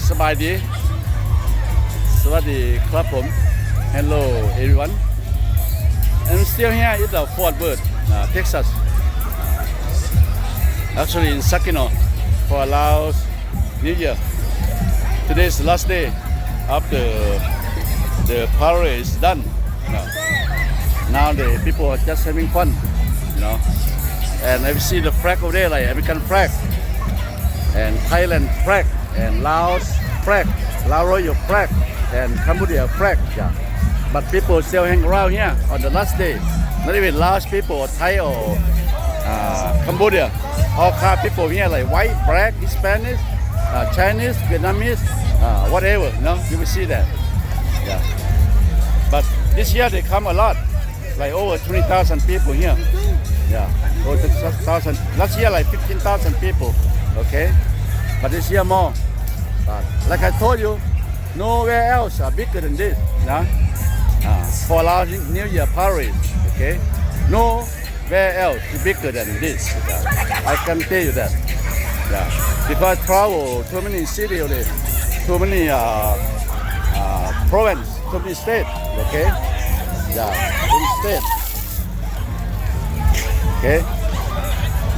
ສະບາຍດີ ສະຫວັດດີຄັບຜົມ Hello everyone. I'm still here in the Fort Worth, uh, Texas. Actually in Saginaw for Laos New Year. Today is the last day after the parade is done. You know. Now the people are just having fun, you know. And I see the flag over there, like American flag and Thailand flag and Laos flag, Laos Royal flag and Cambodia flag. Yeah. But people still hang around here on the last day. Not even Laos people or Thai or uh, Cambodia. All kind of people here, like white, black, Hispanic, uh, Chinese, Vietnamese, uh, whatever. You know, you will see that. Yeah. But this year they come a lot, like over twenty thousand people here. Yeah, over twenty thousand. Last year, like fifteen thousand people. Okay, but this year more. But like I told you, nowhere else are bigger than this. Nah, uh, for Lao New Year parade. Okay, no where else is bigger than this. I can tell you that. Yeah. Because I travel too many city already, too many uh, uh, province, too many state. Okay. Yeah, too many state. Okay.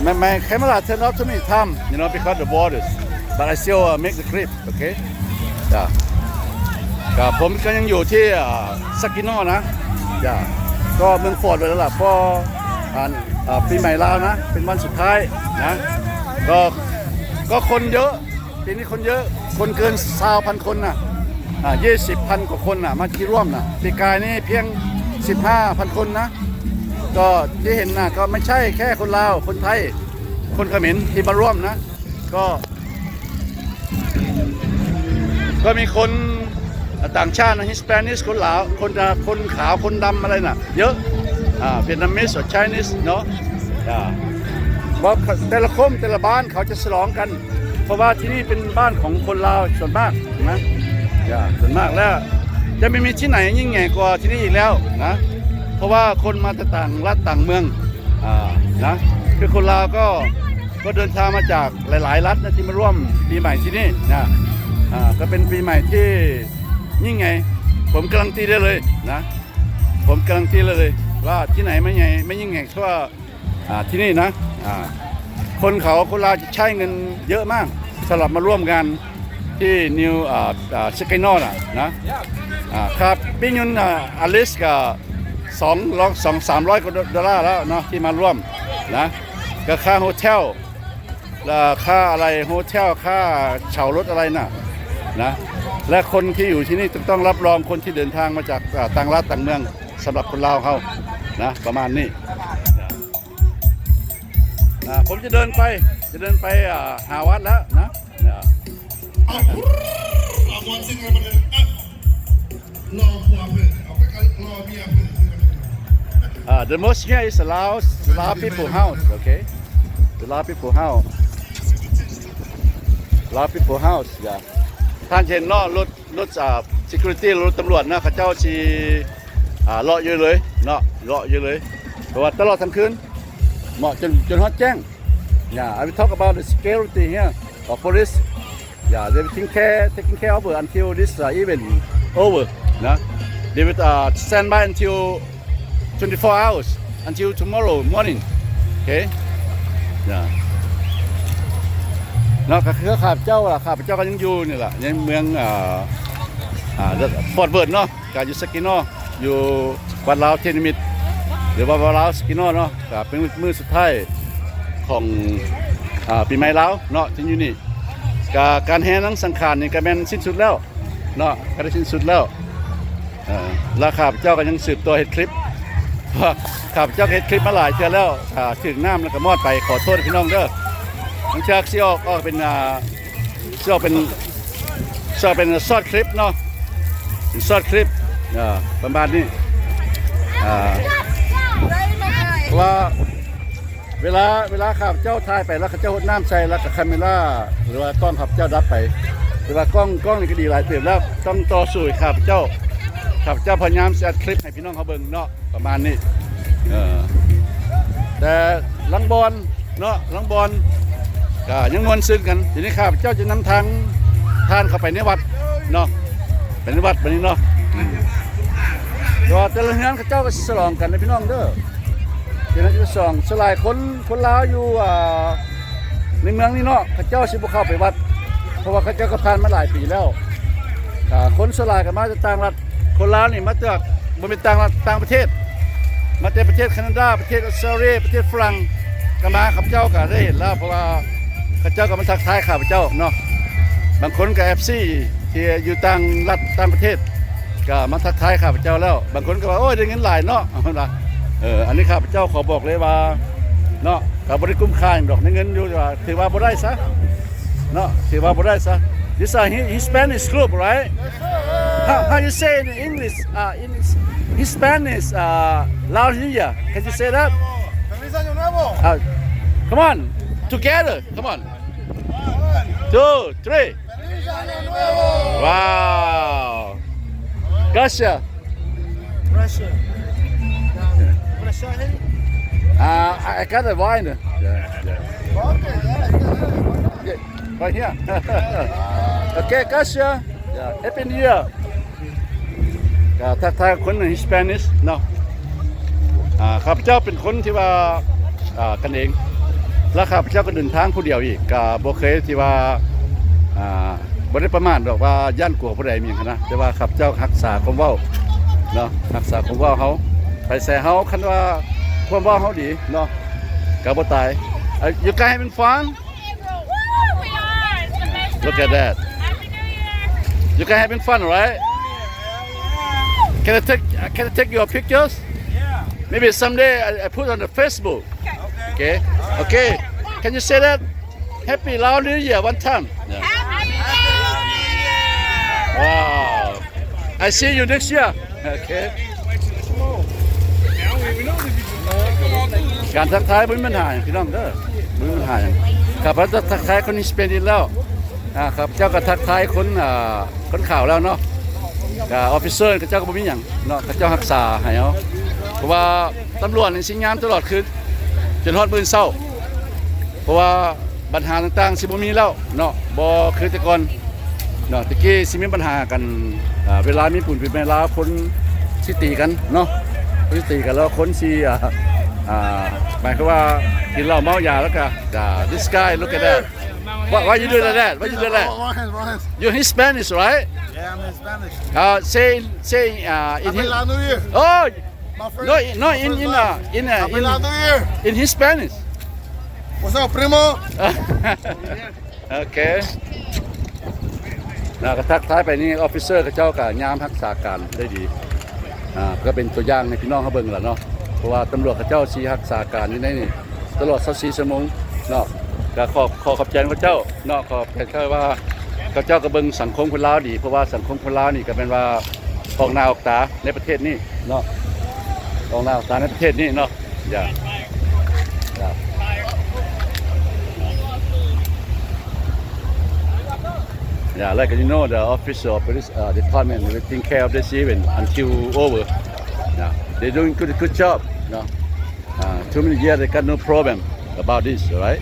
My, my camera turn off too many time, you know, because the borders. But I still uh, make the clip. ໂອເຄ ຈ້າ ກໍຜົມກໍຍັງຢູ່ທີ່ ອ່າ Saginaw ນະ ຈ້າ ກໍເມືອງຟອດເວີດລະ ເພາະ ອ່າ ອ່າ ປີໃໝ່ລາວນະ ເປັນວັນສຸດທ້າຍນະ ກໍ ກໍຄົນເຍອະ ປີນີ້ຄົນເຍອະ ຄົນເກີນຊາວພັນຄົນນະ ອ່າ ຊາວພັນກວ່າຄົນນະ ມາທີ່ຮ່ວມນະ ປີກາຍນີ້ພຽງສິບຫ້າພັນຄົນນະ ກໍທີ່ເຫັນນະ ກໍໄມ່ໃຊ່ແຄ່ຄົນລາວ ຄົນໄທ ຄົນຂະເໝນທີ່ມາຮ່ວມນະ ກໍ ກໍມີຄົນຕ່າງຊາດນະ Hispanic ຄົນລາວ ຄົນ ຄົນຂາວ ຄົນດຳ ອະໄລນະ ເຍອະ ອ່າ Vietnamese ອາ Chinese ເນາະ ອ່າ ເພາະແຕ່ລະຄົມ ແຕ່ລະບ້ານເຂົາຈະສະຫຼອງກັນ ເພາະວ່າທີ່ນີ້ເປັນບ້ານຂອງຄົນລາວສ່ວນມາກນະ ຢ່າ ສ່ວນມາກແລ້ວ ຈະໄມ່ມີທີ່ໄຫນຍິ່ງໃຫຍ່ກວ່າທີ່ນີ້ອີກແລ້ວນະ ເພາະວ່າຄົນມາແຕ່ຕ່າງລັດຕ່າງເມືອງ ອ່າ ນະ ຄືຄົນລາວກໍ ກໍເດີນທາງມາຈາກຫຼາຍໆລັດນະ ທີ່ມາຮ່ວມປີໃໝ່ທີ່ນີ້ນະ ອ່າ ກໍເປັນປີໃໝ່ທີ່ຍິ່ງໃຫຍ່ ຜົມກາຣັນຕີໄດ້ເລີຍນະ ຜົມກາຣັນຕີໄດ້ເລີຍວ່າທີ່ໄຫນມາໃຫຍ່ ມາຍິ່ງໃຫຍ່ເທົ່າ ອ່າ ທີ່ນີ້ນະ ອ່າ ຄົນເຂົາ ຄົນລາວຈະໃຊ້ເງິນເຍອະມາກ ສຳລັບມາຮ່ວມງານທີ່ New ອ່າ ອ່າ Saginaw ນະ ນະ ອ່າ ຄ່າປີ້ຍົນ ອ່າ at least ກໍ ສອງ ສອງ ສາມຮ້ອຍກວ່າໂດລາແລ້ວເນາະ ທີ່ມາຮ່ວມນະ ກໍຄ່າໂຮເທວ ແລະ ຄ່າອາໄຫຼໂຮເທວ ຄ່າເຊົ່າລົດອາໄຫຼນະ ນະ ແລະ ຄົນທີ່ຢູ່ທີ່ນີ້ຕ້ອງ ຕ້ອງຮັບຮອງຄົນທີ່ເດີນທາງມາຈາກ ອ່າ ຕ່າງລັດຕ່າງເມືອງ ສຳລັບຄົນລາວເຮົານະ ປະມານນີ້ ອ່າ ຜົມຈະເດີນໄປ ຈະເດີນໄປ ອ່າ ຫາວັດແລ້ວນະ ອ່າ Uh, the mosque here is a Lao, Lao people house, okay? The Lao people house. Lao people house, yeah. ທ່ານເຫັນເນາະ ລົດ ລົດ ອ່າ security ລົດຕຳຫຼວດນະ ເຂົາເຈົ້າຊິ ອ່າ ເລາະຢູ່ເລີຍເນາະ ເລາະຢູ່ເລີຍ ເພາະວ່າຕະຫຼອດທັງຄືນ ເໝາະ ຈົນ ຈົນຮອດແຈ້ງ Yeah, I will talk about the security here, or police. Yeah, they will take care, taking care of until this uh, event over. Nah? They will uh, stand by until twenty-four hours, until tomorrow morning. Okay? Yeah. ເນາະ ກໍຄືຂ້າພະເຈົ້າລະ ຂ້າພະເຈົ້າກໍຍັງຢູ່ນີ້ລະ ໃນເມືອງ ອ່າ ອ່າ Fort Worth ເນາະ ກໍຢູ່ Saginaw ຢູ່ວັດລາວເທນນິມິດ ຫຼືວ່າວັດລາວ Saginaw ເນາະ ກໍເປັນມື້ສຸດທ້າຍຂອງ ອ່າ ປີໃໝ່ລາວເນາະ ທີ່ຢູ່ນີ້ ກະການແຫ່ນາງສັງຂານນີ້ກະແມ່ນສິ້ນສຸດແລ້ວເນາະ ກະໄດ້ສິ້ນສຸດແລ້ວ ເອີ ແລະ ຂ້າພະເຈົ້າກະຍັງສືບຕໍ່ເຮັດຄລິບ ເພາະວ່າຂ້າພະເຈົ້າກະເຮັດຄລິບມາຫຼາຍເທື່ອແລ້ວ ອ່າ ຖືກນ້ຳແລ້ວກະມອດໄປ ຂໍໂທດພີ່ນ້ອງເດີ ບາງເທື່ອກະຊິອອກ ອອກເປັນ ອ່າ ຊິອອກເປັນ ຊິອອກເປັນຊອດຄລິບເນາະ ເປັນຊອດຄລິບ ອ່າ ປະມານນີ້ ອ່າ ເພາະວ່າ ເວລາ ເວລາຂ້າພະເຈົ້າຖ່າຍໄປແລ້ວ ເຂົາເຈົ້າຫົດນ້ຳໃສ່ ແລ້ວກະຄາເມລາ ຫຼືວ່າກ້ອງຂ້າພະເຈົ້າດັບໄປ ແຕ່ວ່າກ້ອງ ກ້ອງນີ້ກະດີຫຼາຍເຕີບແລ້ວ ຕ້ອງຕໍ່ສູ້ໃຫ້ຂ້າພະເຈົ້າ ຂ້າພະເຈົ້າພະຍາຍາມຊິອັດຄລິບໃຫ້ພີ່ນ້ອງເຮົາເບິ່ງເນາະ ປະມານນີ້ ເອີ ແຕ່ລາງບ່ອນເນາະ ລາງບ່ອນກະຍັງມ່ວນຊື່ນກັນ ດຽວນີ້ຂ້າພະເຈົ້າຈະນຳທາງ ທ່ານເຂົ້າໄປໃນວັດເນາະ ໄປໃນວັດບັດນີ້ເນາະ ອືມ ແຕ່ວ່າແຕ່ລະເຮືອນເຂົາເຈົ້າກໍຊິສະຫຼອງກັນເດີພີ່ນ້ອງເດີ ເປັນເຮືອນທີ່ສະຫຼອງ. ສ່ວນຫຼາຍຄົນ ຄົນລາວຢູ່ ອ່າ ໃນເມືອງນີ້ເນາະ ເຂົາເຈົ້າຊິບໍ່ເຂົ້າໄປວັດ ເພາະວ່າເຂົາເຈົ້າກໍຜ່ານມາຫຼາຍປີແລ້ວ. ອ່າ ຄົນສ່ວນຫຼາຍກໍມາຈາກຕ່າງລັດ ຄົນລາວນີ້ມາຈາກ ບໍ່ແມ່ນຕ່າງລັດ ຕ່າງປະເທດ ມາແຕ່ປະເທດຄານາດາ ປະເທດອົດສະຕຣາເລຍ ປະເທດຝຣັ່ງ ກໍມາ. ຂ້າພະເຈົ້າກໍໄດ້ເຫັນແລ້ວ ເພາະວ່າເຂົາເຈົ້າກໍມາທັກທາຍຂ້າພະເຈົ້າເນາະ ບາງຄົນກໍເອັຟຊີ ທີ່ຢູ່ຕ່າງລັດຕ່າງປະເທດ ກໍມາທັກທາຍຂ້າພະເຈົ້າແລ້ວ. ບາງຄົນກໍວ່າ ໂອ້ຍ ໄດ້ເງິນຫຼາຍເນາະ ເພິ່ນວ່າ. ເອີ ອັນນີ້ຂ້າພະເຈົ້າຂໍບອກເລີຍວ່າເນາະ ກໍບໍ່ໄດ້ກຸ້ມຄ່າຫຍັງດອກ ໄດ້ເງິນຢູ່ ແຕ່ວ່າຖືວ່າບໍ່ໄດ້ຊະເນາະ ຖືວ່າບໍ່ໄດ້ຊະ. This is a Hi- Hispanic group, right? How, how you say in English? Uh, in Hispanic, uh, Lao New Year. Can you say that? Feliz Año Nuevo. Uh, come on, together. Come on. Two, three. Feliz Año Nuevo. Wow. Gracias. Russia. Russia, eh? Uh, I I got a wine. Yeah, yeah. Okay, yeah, yeah, yeah. Yeah, right here. Okay, gracias. Yeah, Happy New Year. ກໍທັກທາຍຄົນຮິສແປນິດເນາະ. ອ່າ ຂ້າພະເຈົ້າເປັນຄົນທີ່ວ່າ ອ່າ ກັນເອງ ແລະ ຂ້າພະເຈົ້າກໍເດີນທາງຜູ້ດຽວອີກ ກໍບໍ່ເຄີຍທີ່ວ່າ ອ່າ ບໍ່ໄດ້ປະໝາດດອກວ່າຢ້ານກົວຜູ້ໃດມີຫຍັງຫັ້ນນະ ແຕ່ວ່າຂ້າພະເຈົ້າຮັກສາຄວາມເວົ້າເນາະ ຮັກສາຄວາມເວົ້າເຮົາ ໄປໃສເຮົາ ຄັນວ່າຄວາມເວົ້າເຮົາດີເນາະ ກໍບໍ່ຕາຍ. Uh, you guys having fun? Look at that. You guys having fun, right? Can I take, can I take your pictures? Yeah. Maybe someday I, I put on the Facebook. Okay. Okay. Can you say that? Happy Lao New Year one time. Yeah. Wow. I see you next year. ໂອເຄ ການທັກທາຍບໍ່ມີບັນຫາຫຍັງພີ່ນ້ອງເດີ ບໍ່ມີບັນຫາຫຍັງ. ຂ້າພະເຈົ້າທັກທາຍຄົນຮິສແປນິດແລ້ວ ອ່າ ຂ້າພະເຈົ້າກໍທັກທາຍຄົນ ອ່າ ຄົນຂາວແລ້ວເນາະ. ກໍອອບຟິເຊີເຂົາເຈົ້າກໍບໍ່ມີຫຍັງເນາະ ເຂົາເຈົ້າຮັກສາໃຫ້ເຮົາ ເພາະວ່າຕຳຫຼວດນີ້ຊິຍາມຕະຫຼອດຄືນ ຈົນຮອດມື້ເຊົ້າ ເພາະວ່າ ບັນຫາຕ່າງໆຊິບໍ່ມີແລ້ວເນາະ ບໍ່ຄືແຕ່ກ່ອນເນາະ. ແຕ່ກີ້ຊິມີບັນຫາກັນ ອ່າ ເວລາມີບຸນປີໃໝ່ລາວ ຄົນຊິຕີກັນເນາະ ຄົນຊິຕີກັນ ແລ້ວຄົນຊິ ອ່າ ອ່າ ໝາຍຄວາມວ່າກິນເຫຼົ້າເມົາຢາ ແລ້ວກໍ this guy, look at that. Why, why you do like that? Why you do like that? You Hispanic, right? Yeah, I'm Hispanic. Uh, say, say, uh, in Happy Lao New Year. Oh, no, no, in, in, uh, in, uh, in, in Hispanic. What's up, primo? ໂອເຄ ນະ ກໍທັກທາຍໄປນີ້ ອອບຟິເຊີເຂົາເຈົ້າກໍຍາມຮັກສາການໄດ້ດີ ອ່າ ກໍເປັນຕົວຢ່າງໃຫ້ພີ່ນ້ອງເຮົາເບິ່ງລະເນາະ ເພາະວ່າຕຳຫຼວດເຂົາເຈົ້າຊິຮັກສາການຢູ່ໃນນີ້ຕະຫຼອດຊາວສີ່ຊົ່ວໂມງເນາະ. ກໍຂໍ ຂໍຂອບໃຈເຂົາເຈົ້າເນາະ ຂອບໃຈເຂົາວ່າເຂົາເຈົ້າກໍເບິ່ງສັງຄົມຄົນລາວດີ ເພາະວ່າສັງຄົມຄົນລາວນີ້ກໍແມ່ນວ່າອອກໜ້າອອກຕາໃນປະເທດນີ້ເນາະ ອອກໜ້າອອກຕາໃນປະເທດນີ້ເນາະ. Yeah. Yeah. Yeah, like, you know, the official police, uh, department will take care of this event until over. Yeah, they doing good, good job. You know, uh, too many years they got no problem about this, right?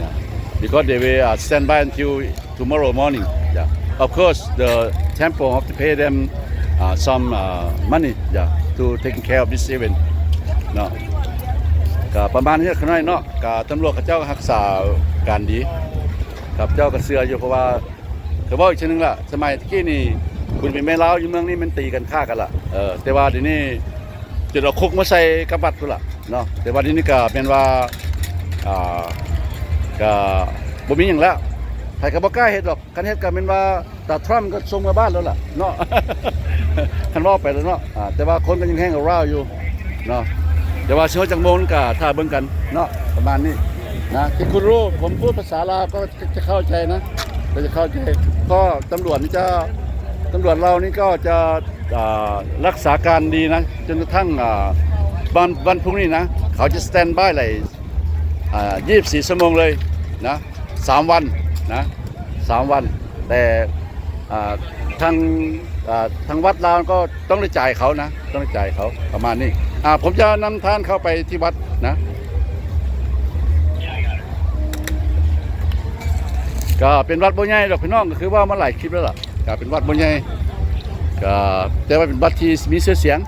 Yeah, because they will, uh, stand by until tomorrow morning. Yeah. Of course, the temple have to pay them, uh, some, uh, money, yeah, to taking care of this event ເນາະ. ກໍປະມານນີ້ຂ້ານ້ອຍເນາະ ກໍຕຳຫຼວດເຂົາເຈົ້າຮັກສາການດີ ຂ້າພະເຈົ້າກໍເຊື່ອຢູ່ ເພາະວ່າກໍເວົ້າອີກເທື່ອໜຶ່ງລະ ສະໄໝແຕ່ກີ້ນີ້ ບຸນປີໃໝ່ລາວຢູ່ເມືອງນີ້ແມ່ນຕີກັນຂ້າກັນລະ ເອີ ແຕ່ວ່າດຽວນີ້ ຈົນເອົາຄຸກມາໃສ່ກັບວັດພຸ້ນລະເນາະ. ແຕ່ວ່າດຽວນີ້ກໍແມ່ນວ່າ ອ່າ ກໍບໍ່ມີຫຍັງແລ້ວ ໃຜກໍບໍ່ກ້າເຮັດດອກ. ຄັນເຮັດກໍແມ່ນວ່າຕາທຣຳກໍສົ່ງມາບ້ານແລ້ວລະເນາະ ຄັນເວົ້າໄປແລ້ວເນາະ. ອ່າ ແຕ່ວ່າຄົນກໍຍັງແຮງກວ່າລາວຢູ່ເນາະ. ແຕ່ວ່າຊິຮອດຈັກໂມງກໍຖ້າເບິ່ງກັນເນາະ ປະມານນີ້ນະ. ທີ່ຄຸນຮູ້ ຜົມພູດພາສາລາວກໍຈະເຂົ້າໃຈນະ ກໍຈະເຂົ້າໃຈ ເພາະຕຳຫຼວດນີ້ຈະ ຕຳຫຼວດເຫຼົ່ານີ້ກໍຈະ ອ່າ ຮັກສາການດີນະ ຈົນກະທັ່ງ ອ່າ ວັນ ວັນພຸ່ງນີ້ນະ ເຂົາຈະສະແຕນບາຍໄວ້ ອ່າ ຊາວສີ່ຊົ່ວໂມງເລີຍນະ ສາມວັນນະ ສາມວັນ. ແຕ່ ອ່າ ທາງ ອ່າ ທາງວັດລາວກໍຕ້ອງໄດ້ຈ່າຍເຂົານະ ຕ້ອງໄດ້ຈ່າຍເຂົາ ປະມານນີ້. ອ່າ ຜົມຈະນຳທ່ານເຂົ້າໄປທີ່ວັດນະ. ກໍເປັນວັດບໍ່ໃຫຍ່ດອກພີ່ນ້ອງ ກໍຄືເວົ້າມາຫຼາຍຄລິບແລ້ວລະ ກໍເປັນວັດບໍ່ໃຫຍ່ ກໍແຕ່ວ່າເປັນວັດທີ່ມີຊື່ສຽງ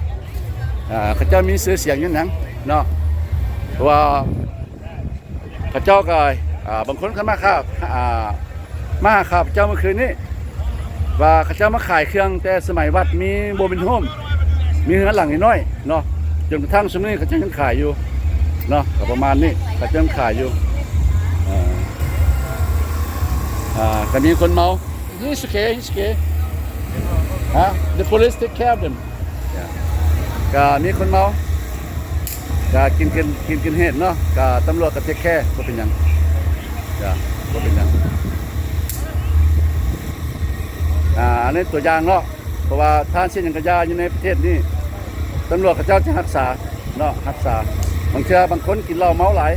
ອ່າ ເຂົາເຈົ້າມີຊື່ສຽງຍ້ອນຫຍັງເນາະ ເພາະວ່າເຂົາເຈົ້າກໍ ອ່າ ບາງຄົນກໍມາ ອ່າ ມາຫາຂ້າພະເຈົ້າມື້ຄືນນີ້ ວ່າເຂົາເຈົ້າມາຂາຍເຄື່ອງແຕ່ສະໄໝວັດມີ Mobile Home ມີເຮືອນຫຼັງນ້ອຍໆເນາະ ຈົນກະທັ້ງຊຸມນີ້ເຂົາເຈົ້າຍັງຂາຍຢູ່ເນາະ ກໍປະມານນີ້ ເຂົາເຈົ້າຍັງຂາຍຢູ່ ເອີ ອ່າ ກໍມີຄົນເມົາ It's okay, it's okay. Huh? The police take care of them. ກໍມີຄົນເມົາ ກໍກິນ ກິນ ກິນ ກິນເຮດເນາະ ກໍຕຳຫຼວດກໍ take care ບໍ່ເປັນຫຍັງ ບໍ່ເປັນຫຍັງ ອ່າ ອັນນີ້ຕົວຢ່າງເນາະ ເພາະວ່າທ່ານເຊັນຫຍັງກໍຢ່າຢູ່ໃນປະເທດນີ້ ຕຳຫຼວດເຂົາເຈົ້າຈະຮັກສາເນາະ ຮັກສາ ບາງເທື່ອບາງຄົນກິນເຫຼົ້າເມົາຫຼາຍ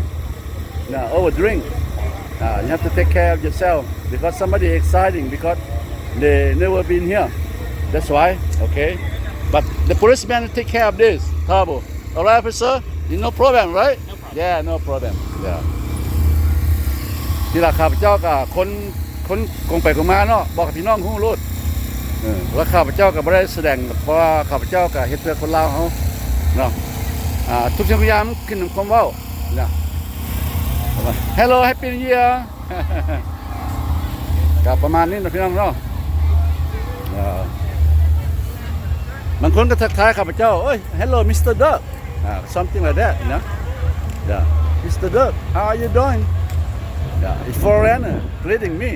No, over drink. Uh, you have to take care of yourself because somebody exciting because they never been here. That's why, okay? But the policeman take care of this trouble. All right, officer? You no problem, right? No problem. Yeah, no problem. Yeah. ທີ່ລະ ຂ້າພະເຈົ້າກໍຄົນ ຄົນກົງໄປກົງມາເນາະ ບອກໃຫ້ພີ່ນ້ອງຮູ້ໂລດ ເອີ ແລ້ວຂ້າພະເຈົ້າກໍບໍ່ໄດ້ສະແດງ ເພາະວ່າຂ້າພະເຈົ້າກໍເຮັດເພື່ອຄົນລາວເຮົາເນາະ ອ່າ ທຸກສິ່ງທຸກຢ່າງມັນຂຶ້ນກັບຄວາມເວົ້ານະ Hello Happy New Year ກໍປະມານນີ້ເນາະພີ່ນ້ອງເນາະ ເອີ ບາງຄົນກໍທັກທາຍຂ້າພະເຈົ້າ ໂອ້ຍ Hello Mister Doug ອ່າ something like that, you know. Yeah. Mister Doug, how are you doing? Yeah, a foreigner greeting me.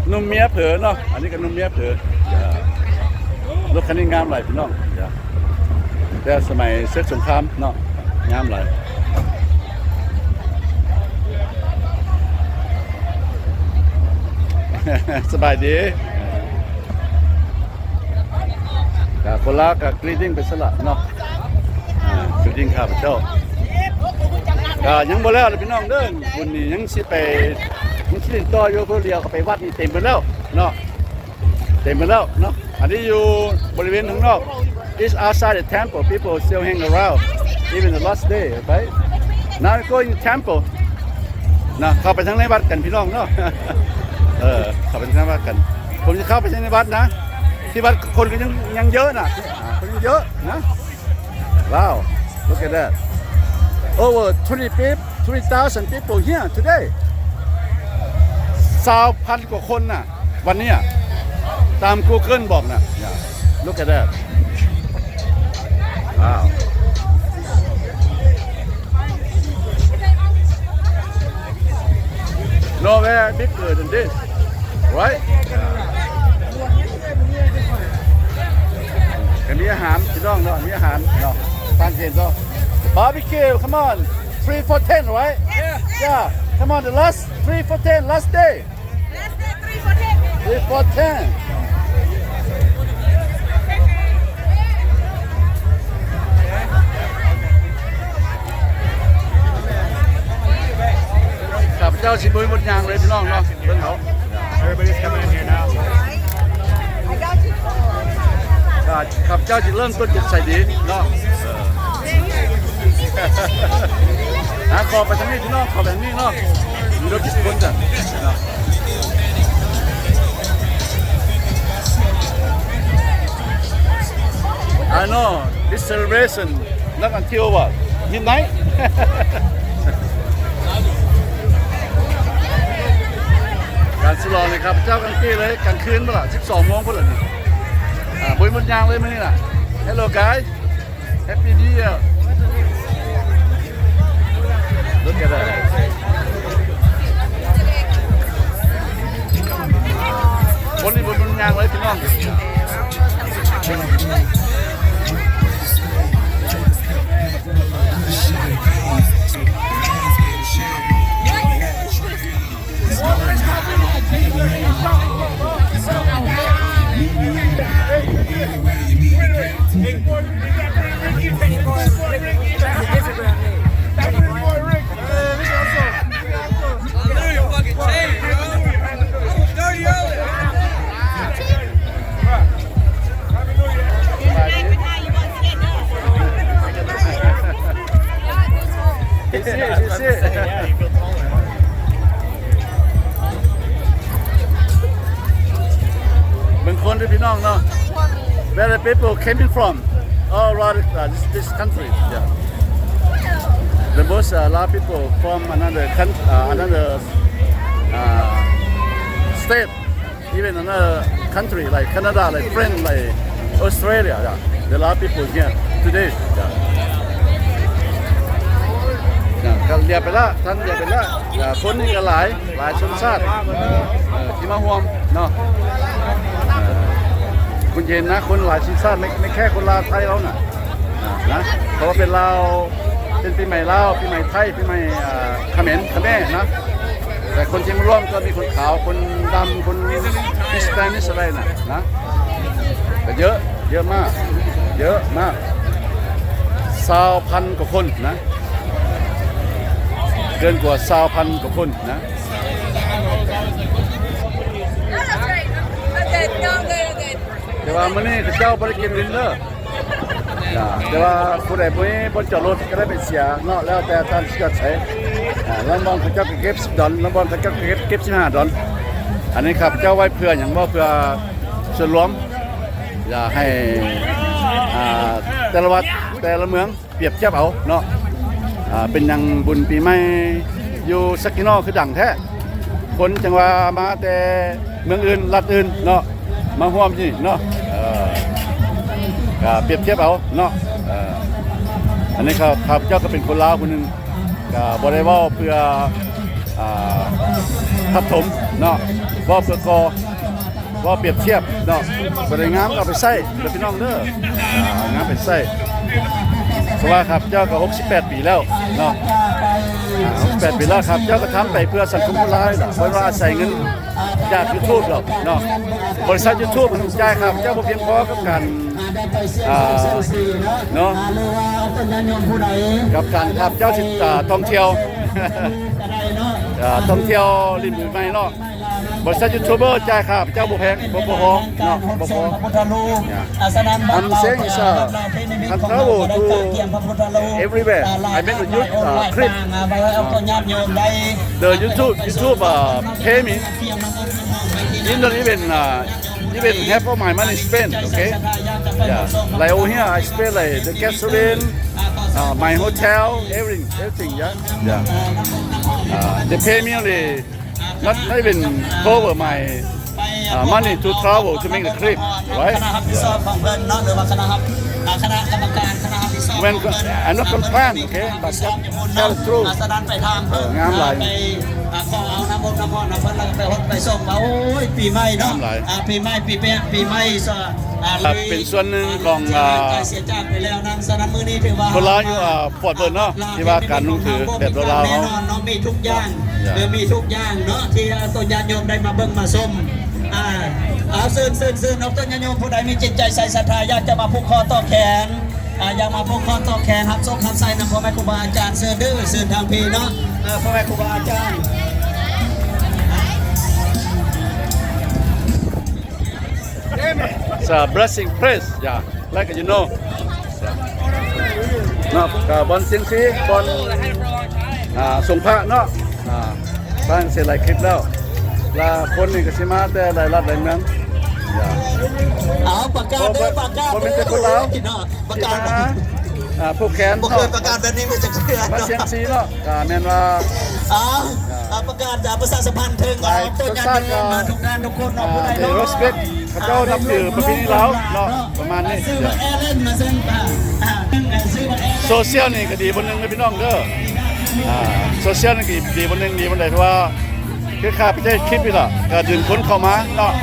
ໜຸ່ມເມຍເຜີເນາະ ອັນນີ້ກໍໜຸ່ມເມຍເຜີ Yeah. ລົດຄັນນີ້ງາມຫຼາຍພີ່ນ້ອງ Yeah. ແຕ່ສະໄໝເສິກສົງຄາມເນາະ ງາມຫຼາຍ ສະບາຍດີ. ກະຄົນລາວກະ greeting ໄປຊັ້ນລະເນາະ ອ່າ greeting ຂ້າພະເຈົ້າ ກະຍັງບໍ່ແລ້ວເດີພີ່ນ້ອງເດີ ບຸນນີ້ຍັງຊິໄປ ຍັງຊິຫຼິ້ນຕໍ່ຢູ່ ເພິ່ນຫຼຽວເຂົ້າໄປວັດນີ້ເຕັມເບິດແລ້ວເນາະ ເຕັມເບິດແລ້ວເນາະ ອັນນີ້ຢູ່ບໍລິເວນຂ້າງນອກ It's outside the temple, people still hang around even the last day, okay? Now we go in the temple ນະ ເຂົ້າໄປທາງໃນວັດກັນພີ່ນ້ອງເນາະ ເອີ ເຂົ້າໄປທາງໃນວັດກັນ ຜົມຈະເຂົ້າໄປທາງໃນວັດນະ ທີ່ວັດຄົນກໍຍັງ ຍັງເຍອະນະ ອ່າ ຄົນຍັງເຍອະນະ Wow, look at that. Over twenty peop-, twenty thousand people here today. ຊາວພັນກວ່າຄົນນະ ວັນນີ້ ຕາມ Google ບອກນະ Yeah, look at that. Wow. Nowhere bigger than this, right? ກໍມີອາຫານພີ່ນ້ອງເນາະ ມີອາຫານເນາະ ທາງເຫັນເນາະ Barbecue, come on, three for ten, right? Yeah. Yeah, come on, the last three for ten, last day. Last day, three for ten. Three for ten. ຂ້າພະເຈົ້າຊິບໍ່ມີບົດຍ່າງເລີຍພີ່ນ້ອງເນາະ ເບິ່ງເອົາ Everybody's coming in here now. ຂ້າພະເຈົ້າຊິເລີ່ມຕົ້ນຈາກໃສດີເນາະ ເອີ ຫາ ຂໍໄປທາງນີ້ພີ່ນ້ອງ ຂໍໄປທາງນີ້ເນາະ ມີລົດຈັກຄົນຈ້ະເນາະ I know this celebration not until what? Midnight? ການສະຫຼອງນີ້ ຂ້າພະເຈົ້າກາງຕີເລີຍ ກາງຄືນພຸ້ນລະ ສິບສອງໂມງພຸ້ນລະນີ້ ອ່າ ບໍ່ມີໝົດຍາງເລີຍມື້ນີ້ນະ Hello guys, Happy New Year. Look at that. ຄົນນີ້ບໍ່ມີຍາງເລີຍພີ່ນ້ອງ Is it? Is it? No, no. Where the people coming from? All around, uh, this, this country. Yeah. The most, uh, a lot of people from another coun-, uh, another, uh, state, even another country like Canada, like France, like Australia. Yeah. There are a lot of people here today. Yeah. ນະ ກໍລຽບໄປລະ ທ່ານລຽບໄປລະ ອາ ຄົນນີ້ກໍຫຼາຍ ຫຼາຍຊົນຊາດ ເອີ ທີ່ມາຮ່ວມເນາະ ເອີ ຄຸນເຫັນນະ ຄົນຫຼາຍຊົນຊາດ ແມ່ນ ແມ່ນແຄ່ຄົນລາວໄທເຮົານະ ນະ ເພາະວ່າເປັນລາວ ເປັນປີໃໝ່ລາວ ປີໃໝ່ໄທ ປີໃໝ່ ອາ ຂະເໝນ ຂະແມນນະ ແຕ່ຄົນທີ່ມາຮ່ວມກໍມີຄົນຂາວ ຄົນດຳ ຄົນ Hispanic ອະໄລນະ ນະ ກໍເຍອະ ເຍອະມາກ ເຍອະມາກ ຊາວພັນກວ່າຄົນນະ ເກີນກວ່າຊາວພັນກວ່າຄົນນະ ແຕ່ວ່າມື້ນີ້ເຂົາເຈົ້າບໍ່ໄດ້ເກັບເງິນເດີ ນະ ແຕ່ວ່າຜູ້ໃດບໍ່ມີບ່ອນຈອດລົດກໍໄດ້ໄປເສຍເນາະ ແລ້ວແຕ່ທ່ານຊິຈອດໃສ ອາ ລາງບ່ອນເຂົາເຈົ້າກໍເກັບສິບດອນ ລາງບ່ອນເຂົາເຈົ້າກໍເກັບ ເກັບສິບຫ້າດອນ ອັນນີ້ຂ້າພະເຈົ້າໄວ້ເພື່ອຫຍັງບໍ່ ເພື່ອສ່ວນລວມ ຢາກໃຫ້ ອາ ແຕ່ລະວັດ ແຕ່ລະເມືອງ ປຽບທຽບເອົາເນາະ ອາ ເປັນຫຍັງບຸນປີໃໝ່ຢູ່ສັກກີໂນຄືດັງແທ້ ຄົນຈັ່ງວ່າມາແຕ່ເມືອງອື່ນລັດອື່ນເນາະ ມາຮ່ວມຢູ່ນີ້ເນາະ ເອີ ກະປຽບທຽບເອົາເນາະ ເອີ ອັນນີ້ຂ້າ ຂ້າພະເຈົ້າກໍເປັນຄົນລາວຜູ້ໜຶ່ງ ກະບໍ່ໄດ້ເວົ້າເພື່ອ ອາ ທັບຖົມເນາະ ເວົ້າເພື່ອກໍ່ ເວົ້າປຽບທຽບເນາະ ຜູ້ໃດງາມກໍເອົາໄປໃຊ້ເດີພີ່ນ້ອງເດີ ອ່າ ເອົາງາມໄປໃຊ້ ເພາະວ່າຂ້າພະເຈົ້າກໍຫົກສິບແປດປີແລ້ວເນາະ ອ່າ ຫົກສິບແປດປີແລ້ວ ຂ້າພະເຈົ້າກໍທຳໄປເພື່ອສັງຄົມອອນລາຍລະ ບໍ່ໄດ້ວ່າອາໄສເງິນຈາກ YouTube ດອກເນາະ ບໍລິສັດ YouTube ຈ່າຍຂ້າພະເຈົ້າບໍ່ພຽງພໍກັບການ ອ່າ ເນາະ ກັບການ ຂ້າພະເຈົ້າຊິ ອ່າ ທ່ອງທ່ຽວ ອ່າ ທ່ອງທ່ຽວຫຼິ້ນປີໃໝ່ເນາະ ບໍລິສັດຢູທູບເບີຈ່າຍຂ້າພະເຈົ້າບໍ່ແພງ ບໍ່ ບໍ່ພໍເນາະ ບໍ່ພໍ I'm saying is, uh, can travel to everywhere. I make a youth, uh, trip. The YouTube, YouTube, uh, pay me. Didn't even, uh, even half of my money spent, okay? Yeah. Like over here, I spend, like, the gasoline, uh, my hotel, everything, everything, yeah? Yeah. Uh, they pay me only, not, not even cover my, uh, money to travel to make the trip, right? Yeah. ຄະນະຮັບຜິດຊອບຂອງເພິ່ນເນາະ ຫຼືວ່າຄະນະຮັບ ອ່າ ຄະນະກຳມະການ ຄະນະຮັບຜິດຊອບຂອງເພິ່ນ When, I'm not complain, okay? But just tell the truth. ສະນັ້ນໄປຖາມເພິ່ນ ເອີ ງາມຫຼາຍ ໄປ ອ່າ ຂໍເອົານ້ຳອົບນ້ຳຮ້ອນນຳເພິ່ນ ແລ້ວກໍໄປຫົດໄປສົ່ງວ່າ ໂອ້ຍ ປີໃໝ່ເນາະ ງາມຫຼາຍ ອ່າ ປີໃໝ່ ປີແປະ ປີໃໝ່ ອ່າ ເປັນສ່ວນໜຶ່ງຂອງ ອ່າ ກາຍເສຍຈາກໄປແລ້ວນັ້ນ ສະນັ້ນມື້ນີ້ຖືວ່າ ຄົນລາວຢູ່ ອ່າ ຟອດເວີດເນາະ ທີ່ວ່າການນຸ່ງຖືແບບລາວໆເຮົາ ແນ່ນອນເນາະ ມີທຸກຢ່າງ ເອີ ມີທຸກຢ່າງເນາະ ທີ່ ອ່າ ຕົນຍາດໂຍມໄດ້ມາເບິ່ງມາຊົມ ອ່າ ເອົາ ເຊີນ ເຊີນ ເຊີນ ອອກຕົນຍາດໂຍມ ຜູ້ໃດມີຈິດໃຈໃສສັດທາ ຢາກຈະມາຜູກຄໍຕໍ່ແຂນ ອ່າ ຢາກມາຜູກຄໍຕໍ່ແຂນ ຮັບໂຊກຮັບໄຊນຳພໍ່ແມ່ຄູບາອາຈານ ເຊີນເດີ ເຊີນທາງພີ້ເນາະ ເອີ ພໍ່ແມ່ຄູບາອາຈານ It's a blessing place, yeah, like you know. ເນາະ ກໍບ່ອນຊຽງຊີ ບ່ອນ ອ່າ ສົງພະເນາະ ອ່າ ສ້າງເສດຫຼາຍຄລິບແລ້ວ ລະຄົນນີ້ກໍຊິມາແຕ່ຫຼາຍລັດຫຼາຍເມືອງ ເອົາ ປະກາດເດີ ປະກາດເດີ ບໍ່ແມ່ນແຕ່ຄົນລາວ ໂອ້ຍ ເນາະ ປະກາດ ອ່າ ຜູກແຂນ ບໍ່ເຄີຍປະກາດແບບນີ້ມາຈັກເທື່ອ ມາຊຽງຊີເນາະ ກໍແມ່ນວ່າ ເອົາ ອ່າ ປະກາດ ປະຊາສຳພັນເຖິງ ອ່າ ຕົ້ນຍາດໂຍມ ມາທຸກທ່ານທຸກຄົນເນາະ ຜູ້ໃດເນາະ ເຂົາເຈົ້ານັບຖືປະເພນີລາວເນາະ ປະມານນີ້ ໂຊຊຽວນີ້ກໍດີບ່ອນໜຶ່ງເດີພີ່ນ້ອງເດີ ອ່າ ໂຊຊຽວນີ້ກໍດີບ່ອນໜຶ່ງ ດີບ່ອນໃດ ເພາະວ່າ ຄືຂ້າພະເຈົ້າເຮັດຄລິບນີ້ລະ ກໍດຶງຄົນເຂົ້າມາເນາະ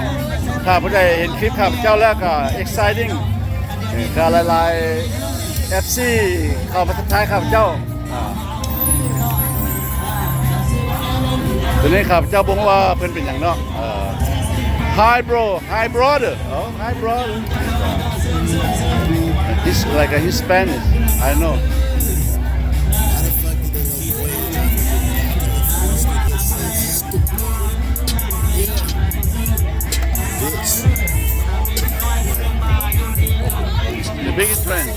ຖ້າຜູ້ໃດເຫັນຄລິບຂ້າພະເຈົ້າແລ້ວກໍ exciting ເອີ ກໍຫຼາຍໆ ເອັຟຊີ ເຂົ້າມາທັກທາຍຂ້າພະເຈົ້າ ອ່າ ໂຕນີ້ຂ້າພະເຈົ້າບໍ່ຮູ້ວ່າເພິ່ນເປັນຫຍັງເນາະ ເອີ Hi bro, hi brother. Oh, hi brother. He's like a Hispanic. I know. The biggest friend.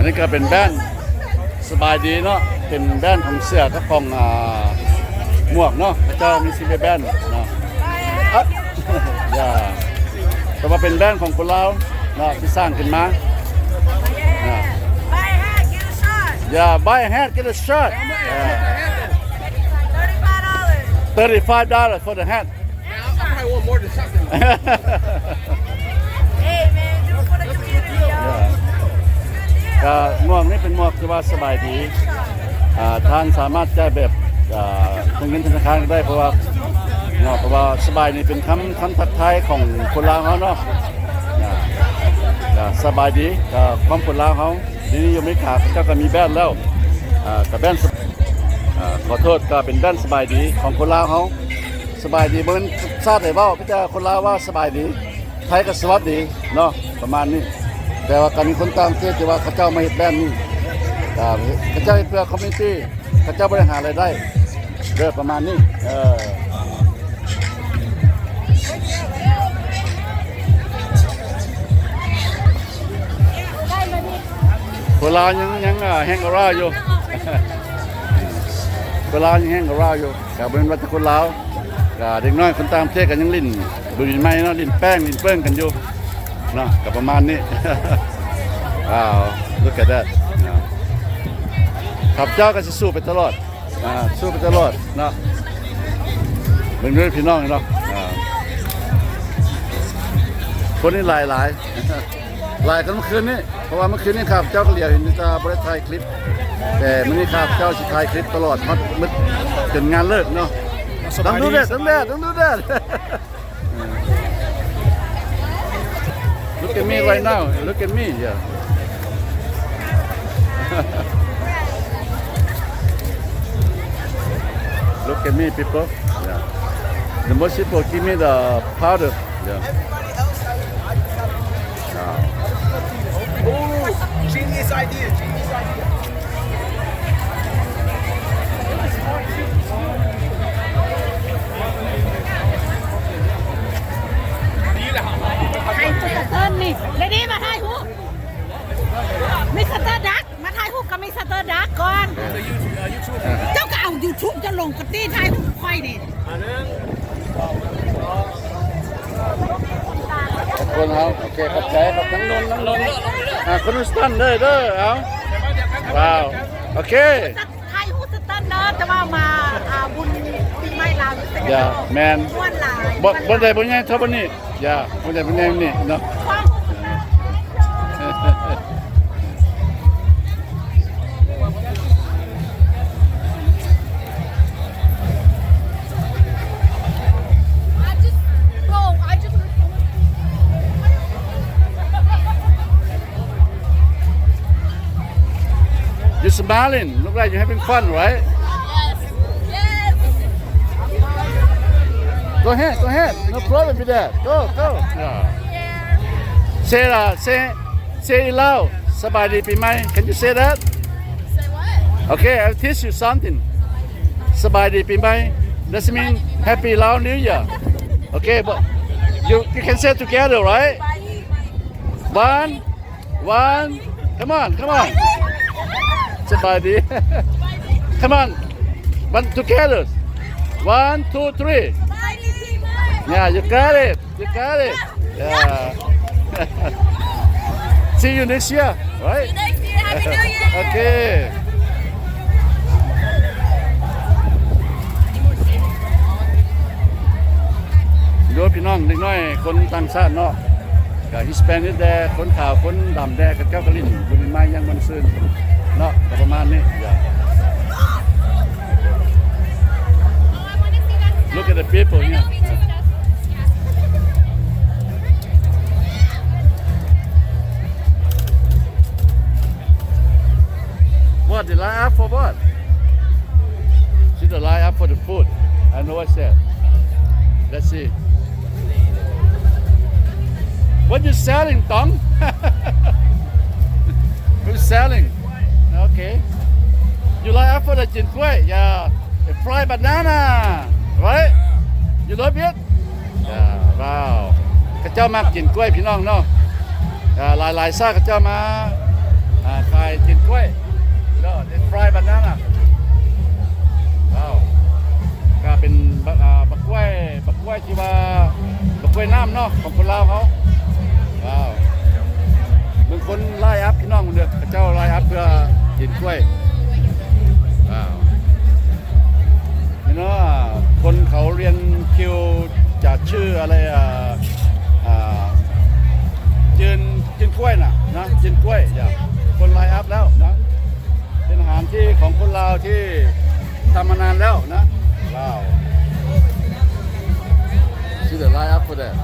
ນີ້ກໍເປັນແບຣນສະບາຍດີເນາະ ເປັນແບຣນຂອງເສື້ອກັບຂອງ ອ່າ ໝວກເນາະ ເຂົາເຈົ້າມີຊິເປັນແບຣນເນາະ ອະ ຢ່າ ແຕ່ວ່າເປັນແບຣນຂອງຄົນລາວເນາະ ທີ່ສ້າງຂຶ້ນມາ Buy a hat, get a shot. Yeah, buy a hat, get a shot. Yeah. Thirty-five dollars. Thirty-five dollars for the hat. Now, I probably want more than something. Hey, man, do it for the community, y'all. Yeah. ກໍໝວກນີ້ເປັນໝວກທີ່ວ່າສະບາຍດີ ອ່າ ທ່ານສາມາດຈ່າຍແບບ ອ່າ ເງິນທະນາຄານກໍໄດ້ ເພາະວ່າເນາະ ເພາະວ່າສະບາຍນີ້ເປັນຄຳ ຄຳທັກທາຍຂອງຄົນລາວເຮົາເນາະ ອ່າ ກໍສະບາຍດີ ກໍຄວາມຄົນລາວເຮົາ ດຽວນີ້ຢູ່ອາເມລິກາເຂົາເຈົ້າກໍມີແບຣນແລ້ວ ອ່າ ກໍແບຣນ ອ່າ ຂໍໂທດ ກໍເປັນແບຣນສະບາຍດີຂອງຄົນລາວເຮົາ ສະບາຍດີ ບໍ່ແມ່ນຊາດໃດເວົ້າ ມີແຕ່ຄົນລາວວ່າສະບາຍດີ ໄທກໍສະຫວັດດີເນາະ ປະມານນີ້ ແຕ່ວ່າກໍມີຄົນຕ່າງປະເທດທີ່ວ່າເຂົາເຈົ້າມາເຮັດແບຣນນີ້ ອ່າ ເຂົາເຈົ້າເຮັດເພື່ອຄອມມູນິຕີ້ ເຂົາເຈົ້າບໍ່ໄດ້ຫາລາຍໄດ້ເດີ ປະມານນີ້ ເອີ ຄົນລາວຍັງ ຍັງ ອ່າ ແຮງອາຣາຢູ່ ຄົນລາວຍັງແຮງອາຣາຢູ່ ກໍບໍ່ແມ່ນວ່າແຕ່ຄົນລາວ ກໍເດັກນ້ອຍຄົນຕ່າງປະເທດກໍຍັງຫຼິ້ນບຸນປີໃໝ່ເນາະ ຫຼິ້ນແປ້ງຫຼິ້ນເປີ້ງກັນຢູ່ເນາະ ກໍປະມານນີ້ ວ້າວ look at that ເນາະ ຂ້າພະເຈົ້າກໍຊິສູ້ໄປຕະຫຼອດ ອ່າ ສູ້ໄປຕະຫຼອດເນາະ ເບິ່ງເດີພີ່ນ້ອງເນາະ ອ່າ ຄົນນີ້ຫຼາຍໆ ຫຼາຍກວ່າເມື່ອຄືນນີ້ ເພາະວ່າເມື່ອຄືນນີ້ຂ້າພະເຈົ້າກໍຫຼຽວເຫັນຢູ່ ແຕ່ບໍ່ໄດ້ຖ່າຍຄລິບ ແຕ່ມື້ນີ້ຂ້າພະເຈົ້າຊິຖ່າຍຄລິບຕະຫຼອດຮອດໝົດຈົນງານເລີກເນາະ Don't do that, don't do that, don't do that. Look at me right now. Look at me. Yeah. Look at me, people. Yeah. The most people give me the powder. Yeah. Wow. Ooh, genius idea, genius idea. ໄທຮູບສະເຕີນນີ້ ເດນີ້ມາຖ່າຍຮູບ ມິສເຕີດັກ ມາຖ່າຍຮູບກັບມິສເຕີດັກກ່ອນ ເຈົ້າກໍເອົາຢູທູບເຈົ້າລົງກະຕິ ຖ່າຍຮູບຂ້ອຍນີ້ ຂອບຄຸນເຮົາ ໂອເຄ ຂອບໃຈ ຂອບໃຈ ນນ ນນ ອ່າ ຄົນສະຕັນເດີ ເດີ ເອົາ ວ້າວ ໂອເຄ ຖ່າຍຮູບສະຕັນເດີ ແຕ່ວ່າມາ ອ່າ ບຸນປີໃໝ່ລາວຢູ່ ຢາ ແມ່ນ ມ່ວນຫຼາຍ ບໍ່ ບໍ່ໄດ້ ບໍ່ໃຫຍ່ເທົ່າບັດນີ້ ຢາ ບໍ່ໄດ້ ບໍ່ແນວນີ້ເນາະ ຄວາມຮູ້ສຶກ You smiling? Look like you having fun, right? Yes. Yes. Go ahead, go ahead. No problem with that. Go, go. Yeah. Say, uh, say, say it loud. ສະບາຍດີປີໃໝ່. Can you say that? Say what? Okay, I'll teach you something. ສະບາຍດີປີໃໝ່. Does it mean Happy Lao New Year? Okay, but you, you can say together, right? One, one, come on, come on. ສະບາຍດີ. Come on. One together. One, two, three. Yeah, you got it. You got it. Yeah. See you next year, right? See you next year. Happy New Year. ໂອເຄ. ໂດຍພີ່ນ້ອງເດັກນ້ອຍຄົນຕ່າງຊາດເນາະ ກະ Hispanic ແດ່ ຄົນຂາວຄົນດຳແດ່ ເຂົາເຈົ້າກະຫຼິ້ນບຸນປີໃໝ່ຢ່າງມ່ວນຊື່ນເນາະ ກະປະມານນີ້. Look at the people here. What, they line up for what? See the line up for the food. I know what's that. Let's see. What you selling, Tong? Who's selling? Okay. You line up for the ຈີນກ້ວຍ? Yeah. A fried banana, right? You love it? ວ້າວ ເຂົາເຈົ້າມັກກິນກ້ວຍພີ່ນ້ອງເນາະ ຫຼາຍໆຊາດເຂົາເຈົ້າມາ ອ່າ ຂາຍຕີນກ້ວຍ ເນາະ ເປັນ fried banana ວ້າວ ກໍເປັນ ບັກ ອ່າ ບັກກ້ວຍ ບັກກ້ວຍທີ່ວ່າ ບັກກ້ວຍນ້ຳເນາະ ຂອງຄົນລາວເຮົາ ວ້າວ ເບິ່ງຄົນ line up ພີ່ນ້ອງເດີ ເຂົາເຈົ້າ line up ເພື່ອຕີນກ້ວຍ ວ້າວ ເຫັນວ່າຄົນເຂົາລຽນຄິວຈະຊື້ອະໄລ ອ່າ ອ່າ ຈືນ ຈືນກ້ວຍນະ ນະ ຈືນກ້ວຍ ຢ່າ ຄົນ line up ແລ້ວນະ ເປັນອາຫານທີ່ ຂອງຄົນລາວທີ່ທຳມານານແລ້ວນະ ລາວ See the line up for that.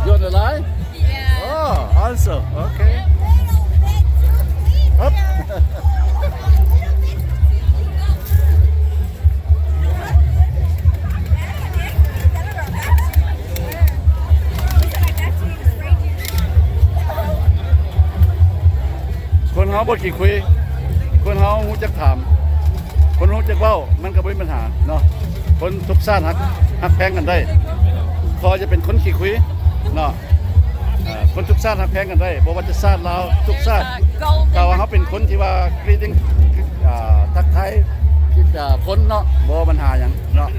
You on the line? Yeah. Oh, awesome. Okay. A little bit too sweet. Up. Yeah. A little bit too sweet. ຄົນເຮົາບໍ່ຂີ້ຄຸຍ ຄົນເຮົາຮູ້ຈັກຖາມ ຄົນຮູ້ຈັກເວົ້າ ມັນກໍບໍ່ມີບັນຫາເນາະ ຄົນທຸກຊາດຮັກ ຮັກແພງກັນໄດ້ ຂໍຢ່າເປັນຄົນຂີ້ຄຸຍເນາະ ເອີ ຄົນທຸກຊາດຮັກແພງກັນໄດ້ ບໍ່ວ່າຈະຊາດລາວ ທຸກຊາດ ຖ້າວ່າເຮົາເປັນຄົນທີ່ວ່າ greeting ອ່າ ທັກທາຍ ອ່າ ຄົນເນາະ ບໍ່ມີບັນຫາຫຍັງເນາະ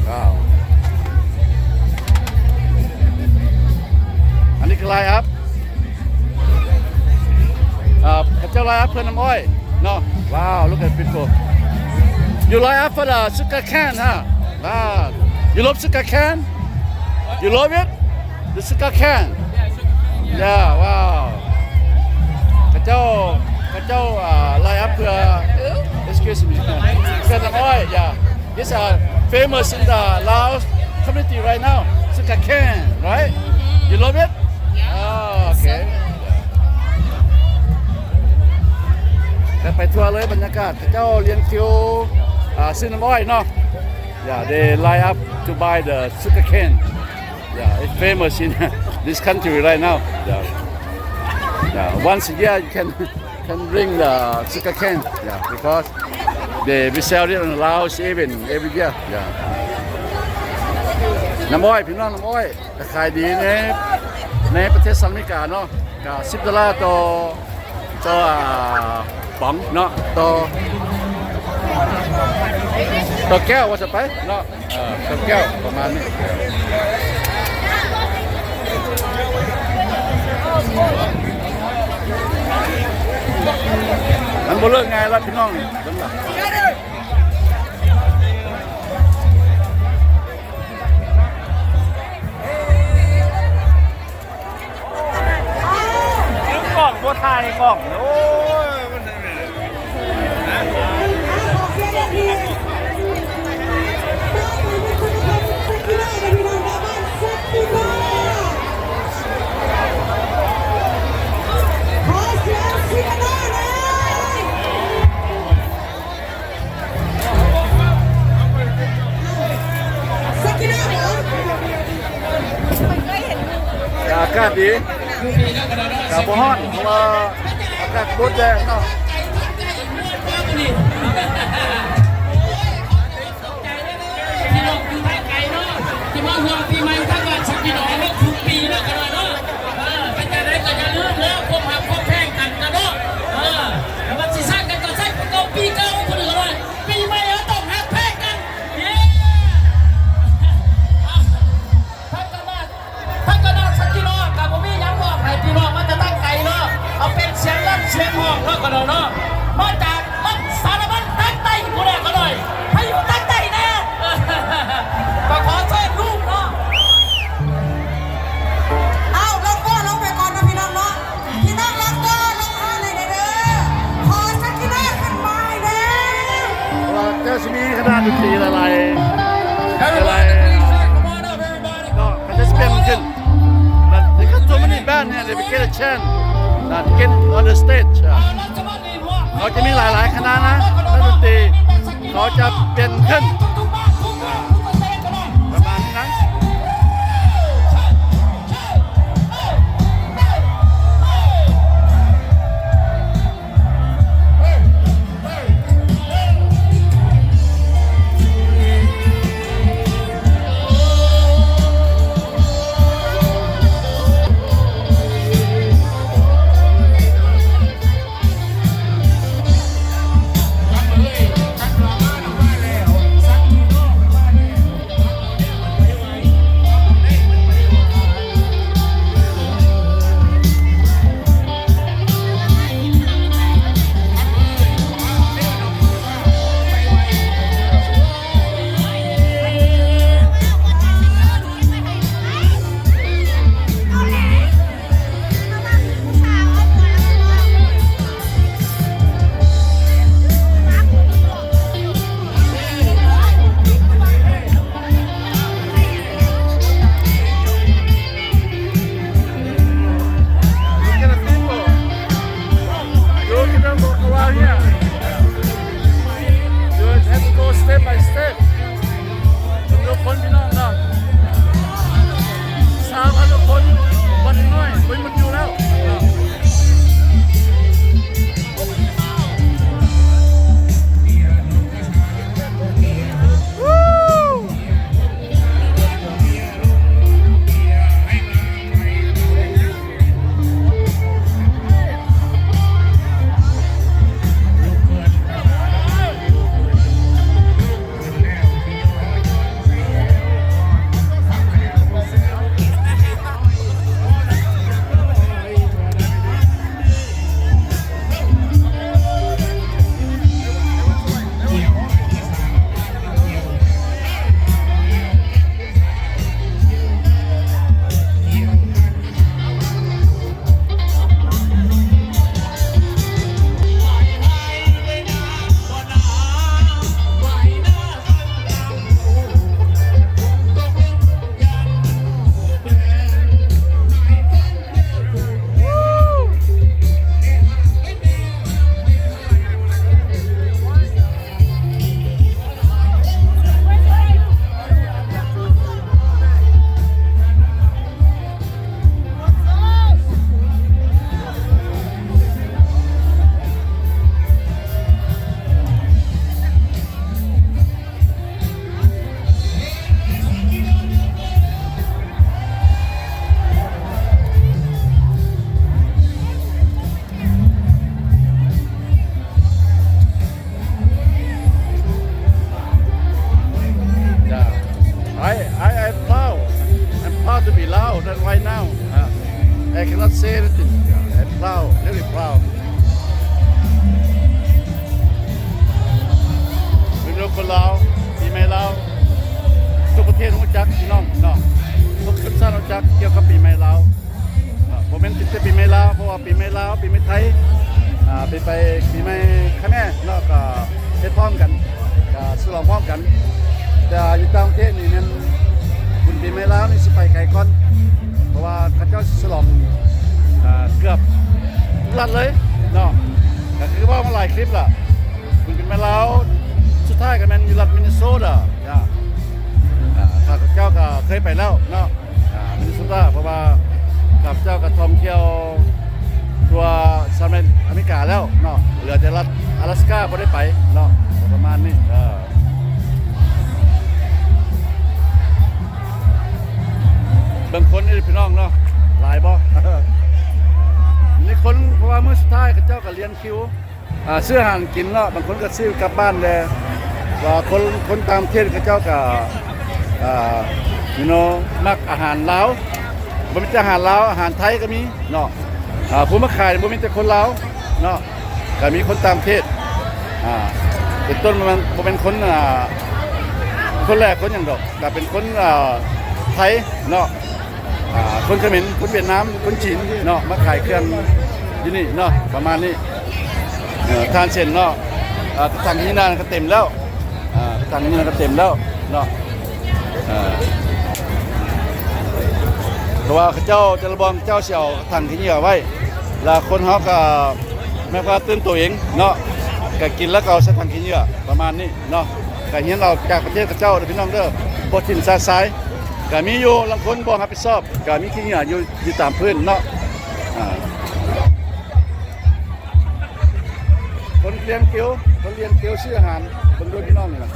ວ້າວ ອັນນີ້ຄື line up ອ່າ ເຂົາເຈົ້າ line up ເພື່ອນ້ຳອ້ອຍເນາະ Wow, look at people. You line up for the sugar cane, huh? Ah, you love sugar cane? You love it? The sugar cane? Yeah, wow. ເຂົາເຈົ້າ ເຂົາເຈົ້າ ອ່າ line up ເພື່ອ excuse me ເພື່ອນ້ຳອ້ອຍ Yeah. It's, uh, famous in the Laos community right now. Sugar cane, right? You love it? Yeah. Oh, okay. ແຕ່ໄປທົ່ວເລີຍບັນຍາກາດ ເຂົາເຈົ້າລຽນຄິວ ອ່າ ຊື້ນ້ຳອ້ອຍເນາະ Yeah, they line up to buy the sugar cane. Yeah, it's famous in this country right now. Yeah. Yeah, once a year you can can bring the sugar cane, yeah, because they, we sell it on Laos even every year, yeah. ນ້ຳອ້ອຍ ພີ່ນ້ອງ ນ້ຳອ້ອຍກໍຂາຍດີໃນ ໃນປະເທດສະຫະລັດອາເມລິກາເນາະ ກໍສິບໂດລາຕໍ່ ຕໍ່ ອ່າ ປ໋ອງເນາະ ຕໍ່ ຕໍ່ແກ້ວວ່າຊັ້ນໄປເນາະ. ເອີ ເປັນແກ້ວປະມານນີ້ ມັນບໍ່ເລີກງ່າຍລະພີ່ນ້ອງ ເບິ່ງລະ ຖືກ້ອງບໍ່ຖ່າຍກ້ອງ ໂອ້ຍ ມັນ ອາກາດດີ ກະບໍ່ຮ້ອນ ເພາະວ່າອາກາດບໍ່ແດດເນາະ. ພີ່ນ້ອງຢູ່ທາງໄກເນາະ ຈະມາຮ່ວມປີໃໝ່ທາງບ້ານສັກກິນ້ອຍ ຫົກສິບປີເນາະ ກະນ້ອຍເນາະ. ເອີ ເປັນຈັ່ງໃດກໍຢ່າລືມເດີ ຄວາມຮັກຄວາມແພງກັນກະເນາະ. ເອີ ແຕ່ວ່າຊິສັກກັນກໍສັກຄືເກົ່າ ປີເກົ່າພຸ້ນກະນ້ອຍ ປີໃໝ່ເຮົາຕ້ອງຮັກແພງກັນ. ເຢ້ ທາງຄະນະ ທາງຄະນະສັກກິນ້ອຍກະບໍ່ມີຫຍັງບອກໃຫ້ພີ່ນ້ອງມາແຕ່ທາງໄກເນາະ ເອົາເປັນສຽງລຳສຽງຮ້ອງເນາະ ກະນ້ອຍເນາະ ມາຈາກ ສາລະວັນທາງໃຕ້ພຸ້ນແຫຼະ ກະນ້ອຍ ໃຜຢູ່ທາງໃຕ້ແດ່ ກໍຂໍເຊີນລູກເນາະ. ເອົາ ລົງກໍລົງໄປກ່ອນເນາະ ພີ່ນ້ອງເນາະ ພີ່ນ້ອງລົງກໍລົງຮອດໃຫ້ແດ່ເດີ ຂໍສັກກິນ້ອຍຂຶ້ນມາໃຫ້ແດ່. ວ່າຈະຊິມີຄະນະດົນຕີຫຼາຍໆ ຫຼາຍໆ ເນາະ ເຂົາຈະປ່ຽນຂຶ້ນ But because so many band here, they get a chance that get on the stage. ເຂົາຈະມີຫຼາຍໆຄະນະນະ ນັກດົນຕີ ເຂົາຈະປ່ຽນຂຶ້ນ ປະມານນີ້ນະ. Right now, uh, I cannot say anything. I'm proud, very proud. ເປັນຄົນລາວ, ປີໃໝ່ລາວ, ທຸກປະເທດຮູ້ຈັກພີ່ນ້ອງເນາະ, ທຸກຊົນຊາດຮູ້ຈັກກ່ຽວກັບປີໃໝ່ລາວ. ເອີ ບໍ່ແມ່ນແຕ່ປີໃໝ່ລາວ, ເພາະວ່າປີໃໝ່ລາວ, ປີໃໝ່ໄທ, ອ່າ ປີ ໄປ ປີໃໝ່ຂະແມເນາະ, ກໍເຮັດພ້ອມກັນ, ກໍສະຫຼອງພ້ອມກັນ. ແຕ່ຢູ່ຕ່າງປະເທດນີ້ແມ່ນບຸນປີໃໝ່ລາວນີ້ຊິໄປໄກກ່ອນ, ເພາະວ່າເຂົາເຈົ້າຊິສະຫຼອງ ອ່າ ເກືອບລັດເລີຍເນາະ. ກໍຄືເວົ້າມາຫຼາຍຄລິບລະ, ບຸນປີໃໝ່ລາວສຸດທ້າຍກໍແມ່ນຢູ່ລັດມິນເນໂຊດາ. ອ່າ ຂ້າພະເຈົ້າກໍເຄີຍໄປແລ້ວເນາະ, ອ່າ ມິນເນໂຊດາ, ເພາະວ່າຂ້າພະເຈົ້າກໍທ່ອງທ່ຽວທົ່ວສະຫະລັດອາເມລິກາແລ້ວເນາະ, ເຫຼືອແຕ່ລັດອາລາສກາບໍ່ໄດ້ໄປເນາະ, ປະມານນີ້. ເອີ ເບິ່ງຄົນນີ້ພີ່ນ້ອງເນາະ, ຫຼາຍບໍ່? ມີຄົນ, ເພາະວ່າມື້ສຸດທ້າຍເຂົາເຈົ້າກໍລຽນຄິວ ອ່າ ຊື້ອາຫານກິນເນາະ, ບາງຄົນກໍຊື້ກັບບ້ານແດ່. ວ່າຄົນ, ຄົນຕ່າງປະເທດເຂົາເຈົ້າກໍ ອ່າ you know ມັກອາຫານລາວ, ບໍ່ມີແຕ່ອາຫານລາວ, ອາຫານໄທກໍມີເນາະ. ອ່າ ຜູ້ມາຂາຍບໍ່ມີແຕ່ຄົນລາວເນາະ, ກໍມີຄົນຕ່າງປະເທດ, ອ່າ ເປັນຕົ້ນ ບໍ່ແມ່ນ, ບໍ່ແມ່ນຄົນ, ອ່າ ຄົນແລກຄົນຫຍັງດອກ, ກໍເປັນຄົນ, ອ່າ ໄທເນາະ. ອ່າ ຄົນຂະເໝນ, ຄົນຫວຽດນາມ, ຄົນຈີນເນາະ, ມາຂາຍເຄື່ອງຢູ່ນີ້ເນາະ, ປະມານນີ້. ເອີ ທ່ານເຊັນເນາະ, ອ່າ ຖັງຂີ້ເຫຍື້ອນັ້ນກໍເຕັມແລ້ວ, ອ່າ ຖັງຂີ້ເຫຍື້ອນັ້ນກໍເຕັມແລ້ວເນາະ. ເອີ ເພາະວ່າເຂົາເຈົ້າ ແຕ່ລະບ່ອນເຂົາເຈົ້າຊິເອົາຖັງຂີ້ເຫຍື້ອໄວ້, ແລ້ວຄົນເຮົາກໍແມ່ນວ່າຕື່ນໂຕເອງເນາະ, ກໍກິນແລ້ວກໍເອົາໃສ່ຖັງຂີ້ເຫຍື້ອ ປະມານນີ້ເນາະ. ກໍຮຽນເອົາຈາກປະເທດເຂົາເຈົ້າເດີພີ່ນ້ອງເດີ, ບໍ່ຖິ້ມຊະຊາຍ. ກໍມີຢູ່ລາງຄົນບໍ່ຮັບຜິດຊອບ, ກໍມີຂີ້ເຫຍື້ອຢູ່, ຢູ່ຕາມພື້ນເນາະ. ອ່າ ຄົນລຽນຄິວ, ຄົນລຽນຄິວຊື້ອາຫານ, ເບິ່ງເດີພີ່ນ້ອງນີ້ນະ.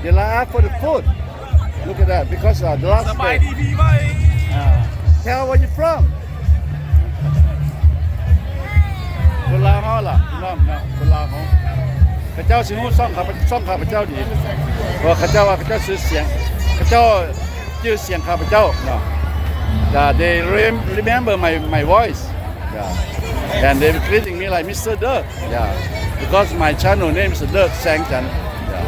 They line up for the food. Look at that, because, uh, the last ສະບາຍດີພີ່ໄວ. ອ່າ Tell where you from. ຄົນລາວເຮົາລະ ພີ່ນ້ອງເນາະ, ຄົນລາວເຮົາ ເຂົາເຈົ້າຊິຮູ້ຊ່ອງຂ້າພະ, ຊ່ອງຂ້າພະເຈົ້າດີ, ເພາະວ່າເຂົາເຈົ້າວ່າເຂົາເຈົ້າຊື່ສຽງ, ເຂົາເຈົ້າຈື່ສຽງຂ້າພະເຈົ້າເນາະ. Yeah, they rem-, remember my, my voice. Yeah. And they were greeting me like Mister Dirk. Yeah. Because my channel name is Dirk Saengjan. Yeah.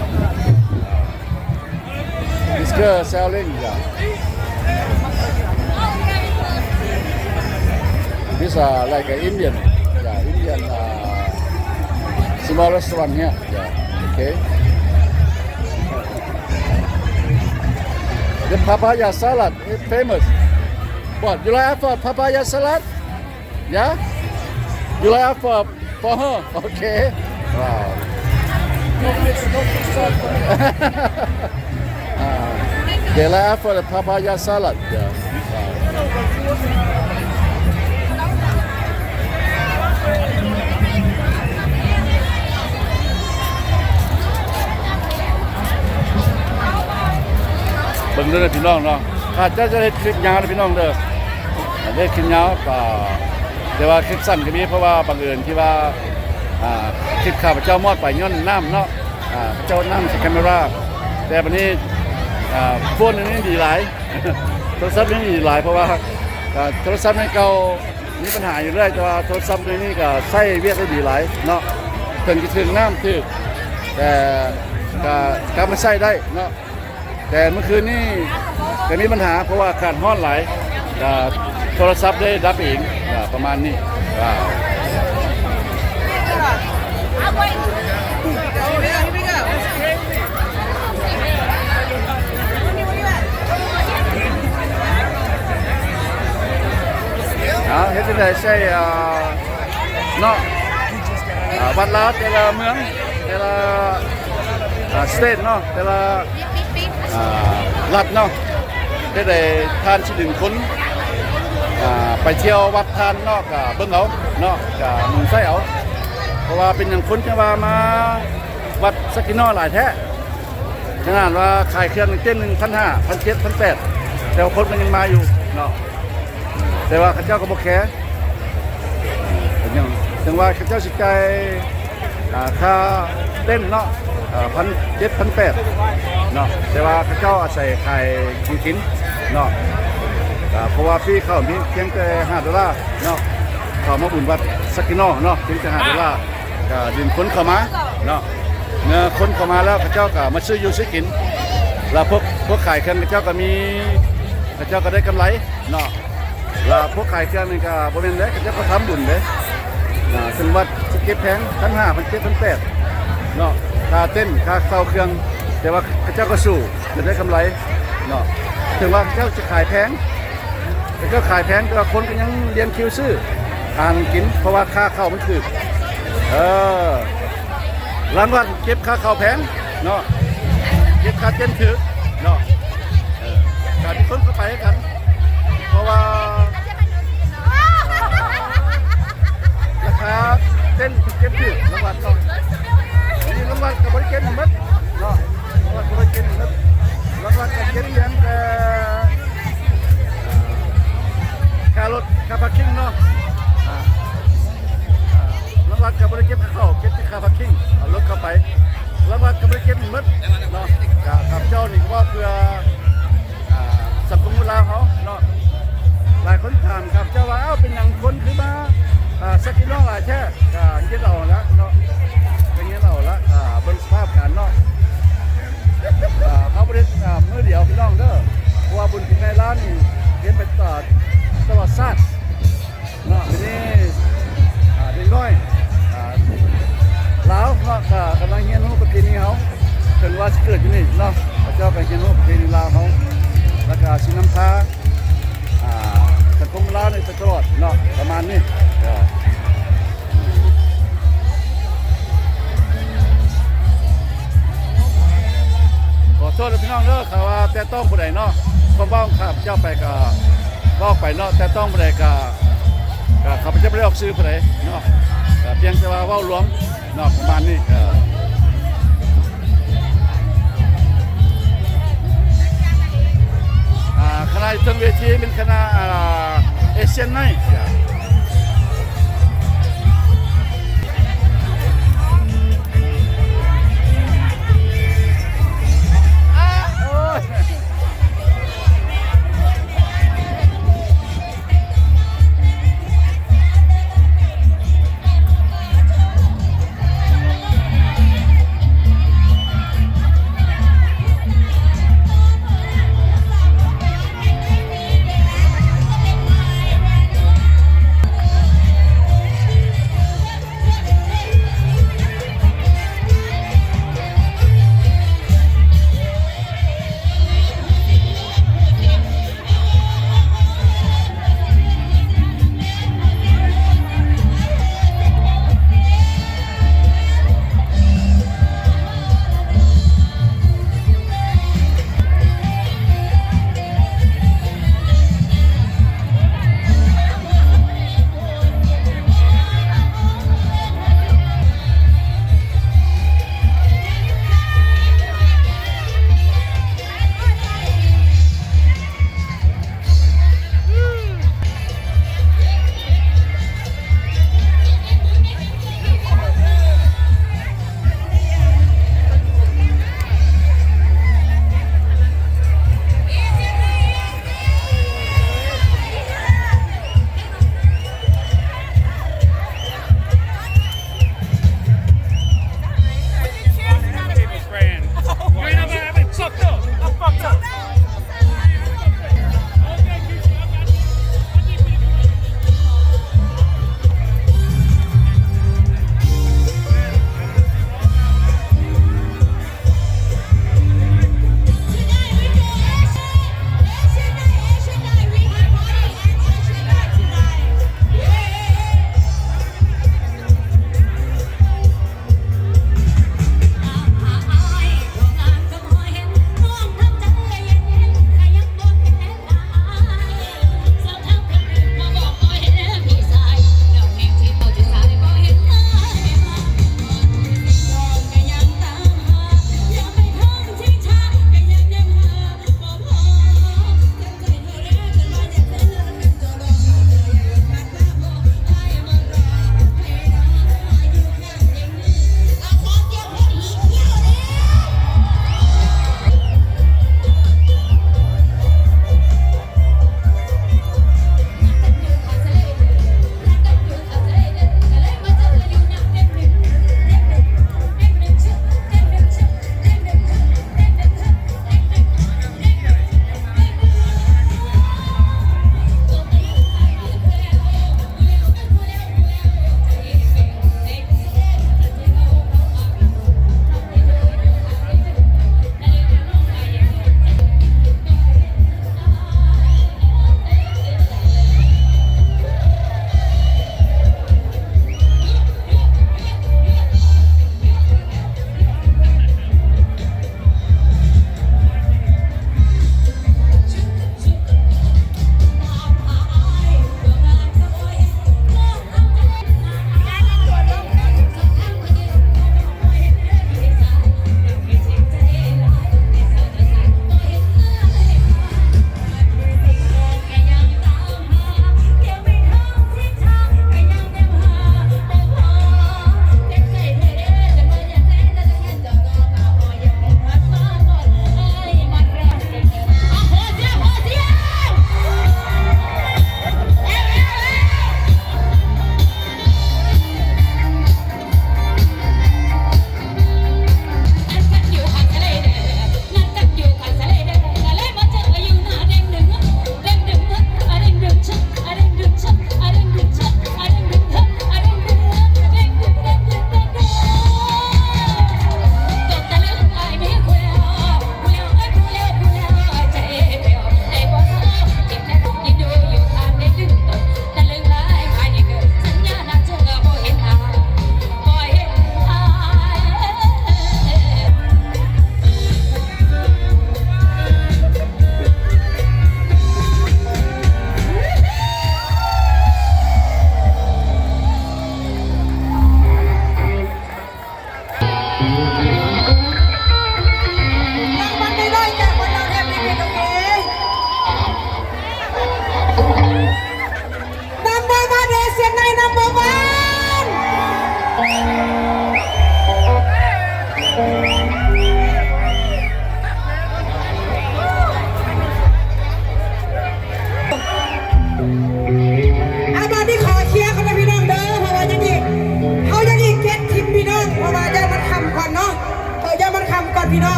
This girl selling, yeah. This, uh, like a Indian, yeah, Indian, uh, small restaurant here, yeah, okay. The papaya salad is famous. What, you like for papaya salad? Yeah? You like for, for her? Okay. Wow. No fish, no fish sauce for me. Ah, they like for the papaya salad. Yeah. Wow. ເບິ່ງເດີພີ່ນ້ອງເນາະ, ຂ້າພະເຈົ້າຈະເຮັດຄລິບຍາວເດີພີ່ນ້ອງເດີ, ເຮັດຄລິບຍາວ ກໍ ແຕ່ວ່າຄລິບສັ້ນກໍມີ ເພາະວ່າບັງເອີນທີ່ວ່າ ອ່າ ຄລິບຂ້າພະເຈົ້າມອດໄປຍ້ອນນ້ຳເນາະ, ອ່າ ເຂົາເຈົ້ານ້ຳໃສ່ກາເມຣາ. ແຕ່ບັດນີ້ ອ່າ ໂຟນນີ້ດີຫຼາຍ, ໂທລະສັບນີ້ດີຫຼາຍ ເພາະວ່າ ອ່າ ໂທລະສັບໃນເກົ່າມີບັນຫາຢູ່ເລື້ອຍ, ແຕ່ວ່າໂທລະສັບໃນນີ້ກໍໃຊ້ວຽກໄດ້ດີຫຼາຍເນາະ, ເຖິງຈະຖືກນ້ຳຖືກ ແຕ່ກໍກັບມາໃຊ້ໄດ້ເນາະ. ແຕ່ເມື່ອຄືນນີ້ກໍມີບັນຫາ ເພາະວ່າອາກາດຮ້ອນຫຼາຍ ກໍໂທລະສັບໄດ້ດັບເອງ ອາ ປະມານນີ້. ອາ ເອົາ ເຮັດຈັ່ງໃດໃສ່ ອາ ເນາະ ອາ ວັດລາວແຕ່ລະເມືອງ ແຕ່ລະ ອາ ສະເຕດເນາະ ແຕ່ລະ ອາ ລັດເນາະ ເຮັດໃດທ່ານຊິດຶງຄົນ ອາ ໄປທ່ຽວວັດທ່ານເນາະ ກະເບິ່ງເອົາເນາະ ກະໝູນໃສ່ເອົາ. ເພາະວ່າເປັນຫຍັງຄົນຈັ່ງວ່າມາວັດສັກກິໂນຫຼາຍແທ້? ຂະໜາດວ່າຂາຍເຄື່ອງເຕັນໜຶ່ງພັນຫ້າ ພັນເຈັດ ພັນແປດ ແຕ່ວ່າຄົນກໍຍັງມາຢູ່ເນາະ. ແຕ່ວ່າເຂົາເຈົ້າກໍບໍ່ແຄ ເປັນຫຍັງ ເຖິງວ່າເຂົາເຈົ້າຊິຈ່າຍ ອາ ຄ່າເຕັນເນາະ ອາ ພັນເຈັດ ພັນແປດເນາະ ແຕ່ວ່າເຂົາເຈົ້າອາໄສຂາຍຂອງກິນເນາະ. ກະເພາະວ່າຟຣີເຂົ້າມີພຽງແຕ່ຫ້າໂດລາເນາະ ເຂົ້າມາບຸນວັດສັກກິໂນເນາະ ພຽງແຕ່ຫ້າໂດລາ ກະດຶງຄົນເຂົ້າມາເນາະ ເມື່ອຄົນເຂົ້າມາແລ້ວ ເຂົາເຈົ້າກະມາຊື້ຢູ່ຊື້ກິນ ແລ້ວພວກ ພວກຂາຍເຄື່ອງເຂົາເຈົ້າກະມີ ເຂົາເຈົ້າກະໄດ້ກຳໄລເນາະ ແລ້ວພວກຂາຍເຄື່ອງນີ້ກະບໍ່ແມ່ນເດ້ ເຂົາເຈົ້າກະທຳບຸນເດ້ ອ່າ ເຊິ່ງວັດຊິເກັບແພງ ພັນຫ້າ ພັນເຈັດ ພັນແປດເນາະ ຄ່າເຕັ້ນ ຄ່າເຊົ່າເຄື່ອງ ແຕ່ວ່າເຂົາເຈົ້າກະສູ້ ຈະໄດ້ກຳໄລເນາະ ເຖິງວ່າເຂົາເຈົ້າຈະຂາຍແພງ ເຂົາເຈົ້າຂາຍແພງ ແຕ່ວ່າຄົນກະຍັງລຽນຄິວຊື້ ຫາກິນ ເພາະວ່າຄ່າເຂົ້າມັນຖືກ ເອີ ລາງວັດເກັບຄ່າເຂົ້າແພງເນາະ ເກັບຄ່າເຕັ້ນຖືກເນາະ ເອີ ກະມີຄົນເຂົ້າໄປຄືກັນ ເພາະວ່າ ອ່າ ລາຄາເຕັ້ນເພິ່ນເກັບຖືກ ລາງວັດເນາະ ນີ້ລາງວັດກະບໍ່ໄດ້ເກັບໃຫ້ໝົດເນາະ ລາງວັດກະບໍ່ໄດ້ເກັບໃຫ້ໝົດ ລາງວັດກະເກັບພຽງແຕ່ ອ່າ ຄ່າລົດ ຄ່າພາກຄິງເນາະ ອ່າ ອ່າ ລາງວັດກະບໍ່ໄດ້ເກັບຄ່າເຂົ້າ ເກັບແຕ່ຄ່າພາກຄິງ ເອົາລົດເຂົ້າໄປ ລາງວັດກະບໍ່ໄດ້ເກັບໃຫ້ໝົດເນາະ ກະຂ້າພະເຈົ້ານີ້ກະເວົ້າເພື່ອ ອ່າ ສັງຄົມລາວເຮົາເນາະ ຫຼາຍຄົນຖາມຂ້າພະເຈົ້າວ່າ ອ້າວ ເປັນຫຍັງຄົນຄືມາ ອ່າ ສັກກິໂນຫຼາຍແທ້ ກະຮຽນເອົາລະເນາະ ກະຮຽນເອົາລະ ອ່າ ເບິ່ງສະພາບການເນາະ ອ່າ ເຮົາບໍ່ໄດ້ ອ່າ ມື້ດຽວພີ່ນ້ອງເດີ ເພາະວ່າບຸນປີໃໝ່ລາວນີ້ເຮັດໄປຕະຫຼອດ ຕະຫຼອດຊາດ ເນາະ ທີນີ້ ອ່າ ເດັກນ້ອຍ ອ່າ ລາວເນາະ ກະກຳລັງຮຽນຮູ້ປະເພນີເຮົາ ເຖິງວ່າຊິເກີດຢູ່ນີ້ເນາະ ເຂົາເຈົ້າກະຮຽນຮູ້ປະເພນີລາວເຮົາ ແລ້ວກະຊິນຳພາ ອ່າ ສັງຄົມລາວນີ້ໄປຕະຫຼອດເນາະ ປະມານນີ້ ຂໍໂທດເດີພີ່ນ້ອງເດີ ຖ້າວ່າແຕະຕ້ອງຜູ້ໃດເນາະ ຄວາມເວົ້າຂ້າພະເຈົ້າໄປກະເວົ້າໄປເນາະ ແຕະຕ້ອງຜູ້ໃດກະ ກະຂ້າພະເຈົ້າບໍ່ໄດ້ອອກຊື່ຜູ້ໃດເນາະ ກະພຽງແຕ່ວ່າເວົ້າລວມເນາະ ປະມານນີ້ ເອີ ອ່າ ຄະນະຢູ່ເທິງເວທີແມ່ນຄະນະ ອ່າ ເອຊຽນໄນ.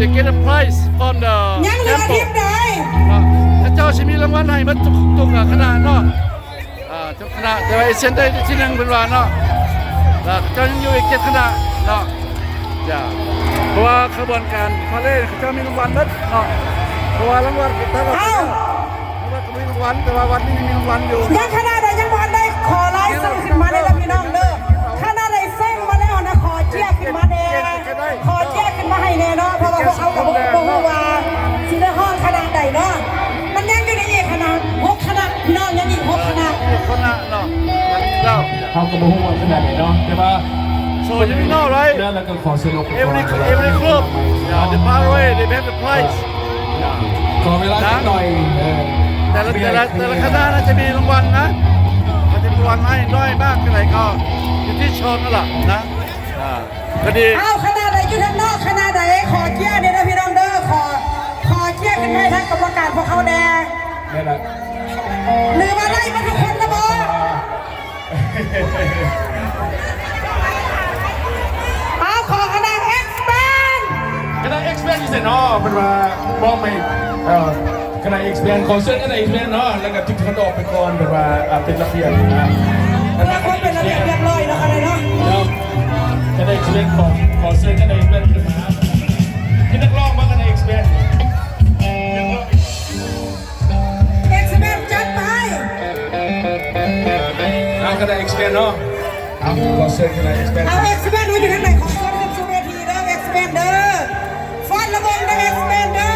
They get a prize from the ຍັງເຫຼືອທີມໃດ ເນາະ ເຂົາເຈົ້າຊິມີລາງວັນໃຫ້ໝົດທຸກ ທຸກຄະນະເນາະ ອ່າ ທຸກຄະນະ ແຕ່ວ່າເອເຊຍນໄດ້ທີໜຶ່ງເພິ່ນວ່າເນາະ ແລ້ວເຂົາເຈົ້າຍັງຢູ່ອີກເຈັດຄະນະເນາະ ເພາະວ່າຂະບວນການພາເຣດເຂົາເຈົ້າມີລາງວັນໝົດເນາະ ເພາະວ່າລາງວັນກໍ ເອົ້າ ລາງວັນກໍມີລາງວັນ ແຕ່ວ່າວັນນີ້ມີລາງວັນຢູ່ ຍັງຄະນະໃດຍັງບໍ່ທັນໄດ້ຂໍລາຍຊື່ຂຶ້ນມາເດີພີ່ນ້ອງເດີ ຄະນະໃດເສັງມາແລ້ວນະ ຂໍເຈ້ຍຂຶ້ນມາແດ່ ຂໍເຈ້ຍຂຶ້ນມາໃຫ້ແດ່ເນາະ ເພາະວ່າພວກເຮົາກໍບໍ່ ບໍ່ຮູ້ວ່າຊິໄດ້ຮອດຄະນະໃດເນາະ ມັນຍັງຢູ່ໃນອີກຄະນະ ຫົກຄະນະ ພີ່ນ້ອງ ຍັງອີກຫົກຄະນະ ຫົກຄະນະເນາະ ເຮົາກໍບໍ່ຮູ້ວ່າຂະໜາດໃດເນາະ ແຕ່ວ່າ So you know, right? ແລ້ວກໍຂໍສະຫຼຸບ Every, every group, yeah, the parade, they have the prize. ຂໍເວລາຈັກໜ່ອຍ ເອີ ແຕ່ລະ ແຕ່ລະ ແຕ່ລະຄະນະນະຈະມີລາງວັນນະ ເຂົາຈະມີລາງວັນໃຫ້ ນ້ອຍມາກແຄ່ໃດກໍຢູ່ທີ່ຊົມຫັ້ນລະນະ ອ່າ ກໍດີ ເອົາ ຄະນະໃດຢູ່ທາງນອກ ຄະນະໃດຂໍເຈ້ຍແດ່ເດີພີ່ນ້ອງເດີ ຂໍ ຂໍເຈ້ຍຂຶ້ນມາໃຫ້ທາງກຳມະການພວກເຮົາແດ່ ແມ່ນລະ ຫຼືວ່າໄດ້ມາທຸກຄົນລະບໍ? ເອົາ ຂໍຄະນະ X-Band ຄະນະ X-Band ຢູ່ໃສເນາະ ເພິ່ນວ່າມອບໃຫ້ ເອີ ຄະນະ X-Band ຂໍເຊີນຄະນະ X-Band ເນາະ ແລ້ວກໍຖືກຄັດອອກໄປກ່ອນ ເພິ່ນວ່າ ອ່າ ເປັນລະບຽບນະ ເພື່ອຄວາມເປັນລະບຽບລຽບຮ້ອຍເນາະ ຄະນະເນາະ ເນາະ ຄະນະ X-Band ຂໍ ຂໍເຊີນຄະນະ X-Band ຂຶ້ນມາ ເປັນນັກຮ້ອງບໍ່ຄະນະ X-Band? X-Band ຈັດໄປ ເອົາຄະນະ X-Band ເນາະ ເອົາ ຂໍເຊີນຄະນະ X-Band ເອົາ X-Band ເຮົາຢູ່ທາງໃດ ຂໍເຊີນຂຶ້ນສູ່ເວທີເດີ X-Band ເດີ ຟາດລະເບີງເດີ X-Band ເດີ.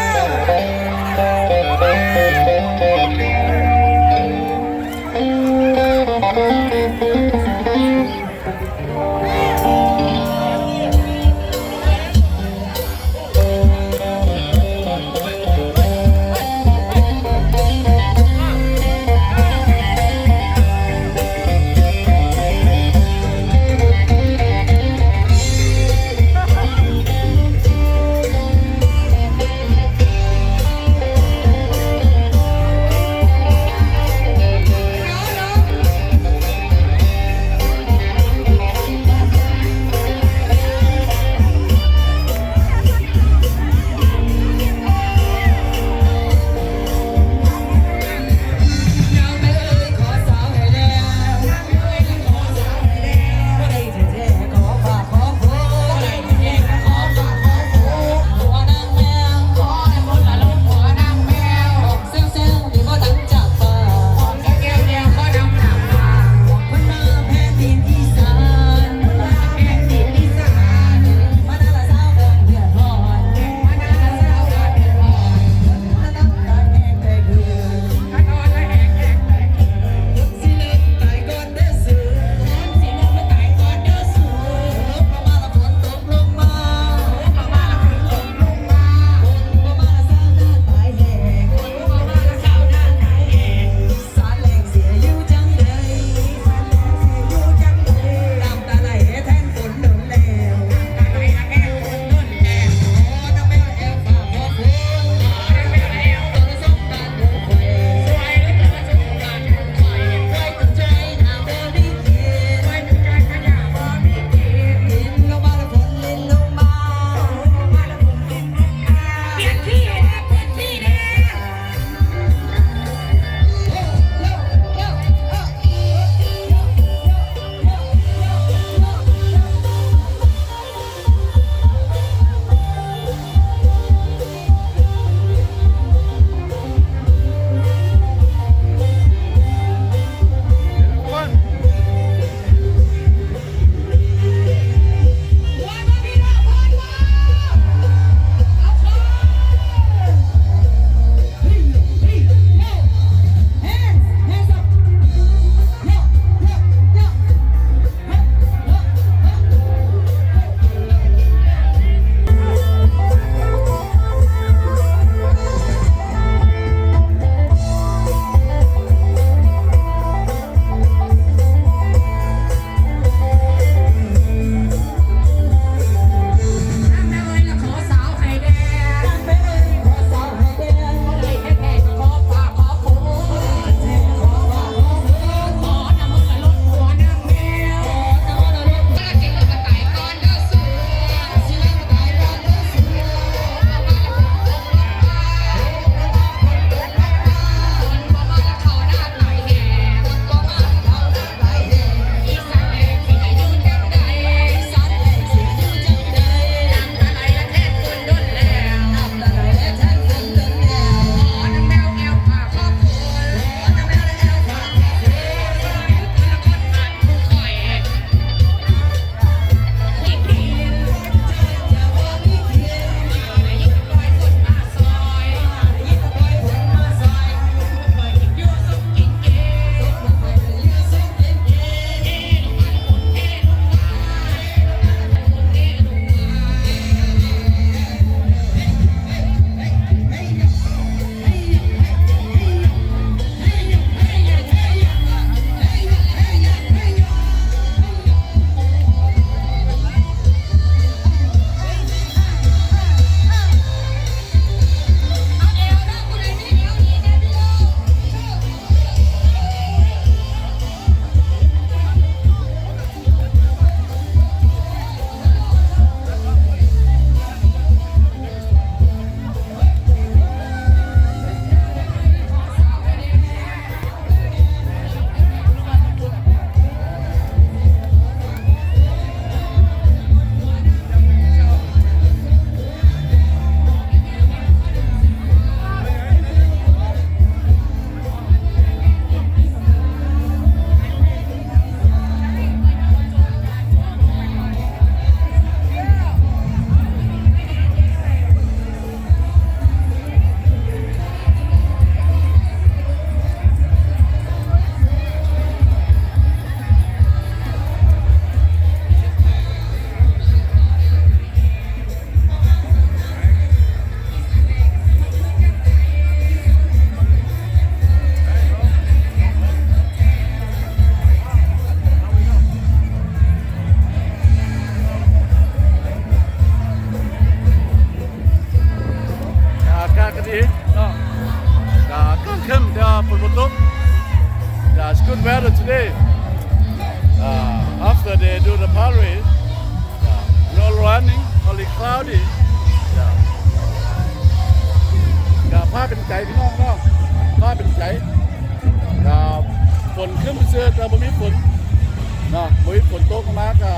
ກະ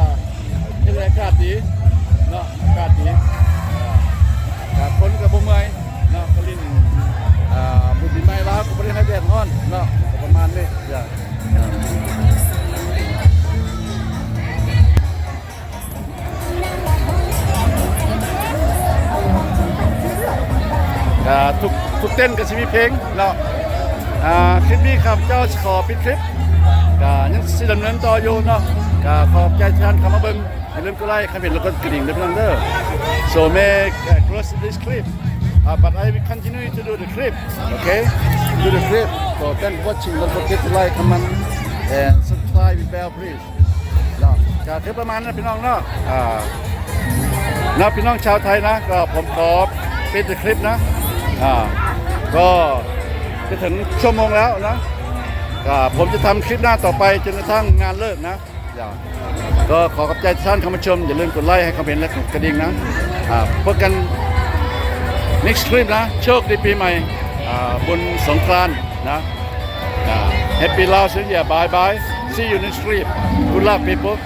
ເຮັດໃຫ້ອາກາດດີເນາະ ອາກາດດີ ກະຄົນກະບໍ່ເມື່ອຍເນາະ ກະຫຼິ້ນ ອ່າ ບຸນປີໃໝ່ລາວກະບໍ່ໄດ້ໃຫ້ແດດຮ້ອນເນາະ ກະປະມານນີ້ ກະທຸກ ທຸກເຕັນກະຊິມີເພງເນາະ ອ່າ ຄລິບນີ້ຂ້າພະເຈົ້າຊິຂໍປິດຄລິບ ກະຍັງຊິດຳເນີນຕໍ່ຢູ່ເນາະ ກະຂອບໃຈທີ່ທ່ານເຂົ້າມາເບິ່ງ ຢ່າລືມກົດໄລຄ໌ ຄອມເມັນ ແລະ ກົດກະດິ່ງເດີພີ່ນ້ອງເດີ so may, uh, close this clip, uh, but I will continue to do the clip, okay, do the clip, so thanks for watching, don't forget to like, comment and subscribe with bell please. ເນາະ ກະຄືປະມານນັ້ນພີ່ນ້ອງເນາະ ອ່າ ເນາະ ພີ່ນ້ອງຊາວໄທນະ ກະຜົມຂໍປິດຄລິບນະ ອ່າ ກະຈະເຖິງຊົ່ວໂມງແລ້ວນະ ກະຜົມຈະທຳຄລິບໜ້າຕໍ່ໄປຈົນກະທັ້ງງານເລີກນະ ກະຂໍຂອບໃຈທ່ານເຂົ້າມາຊົມ ຢ່າລືມກົດໄລຄ໌ ໃຫ້ຄອມເມັນ ແລະ ກົດກະດິ່ງນະ ອ່າ ພົບກັນ next clip ນະ ໂຊກດີປີໃໝ່ ອ່າ ບຸນສົງການນະ ອ່າ Happy Lao New Year, bye bye, see you next clip, good luck people.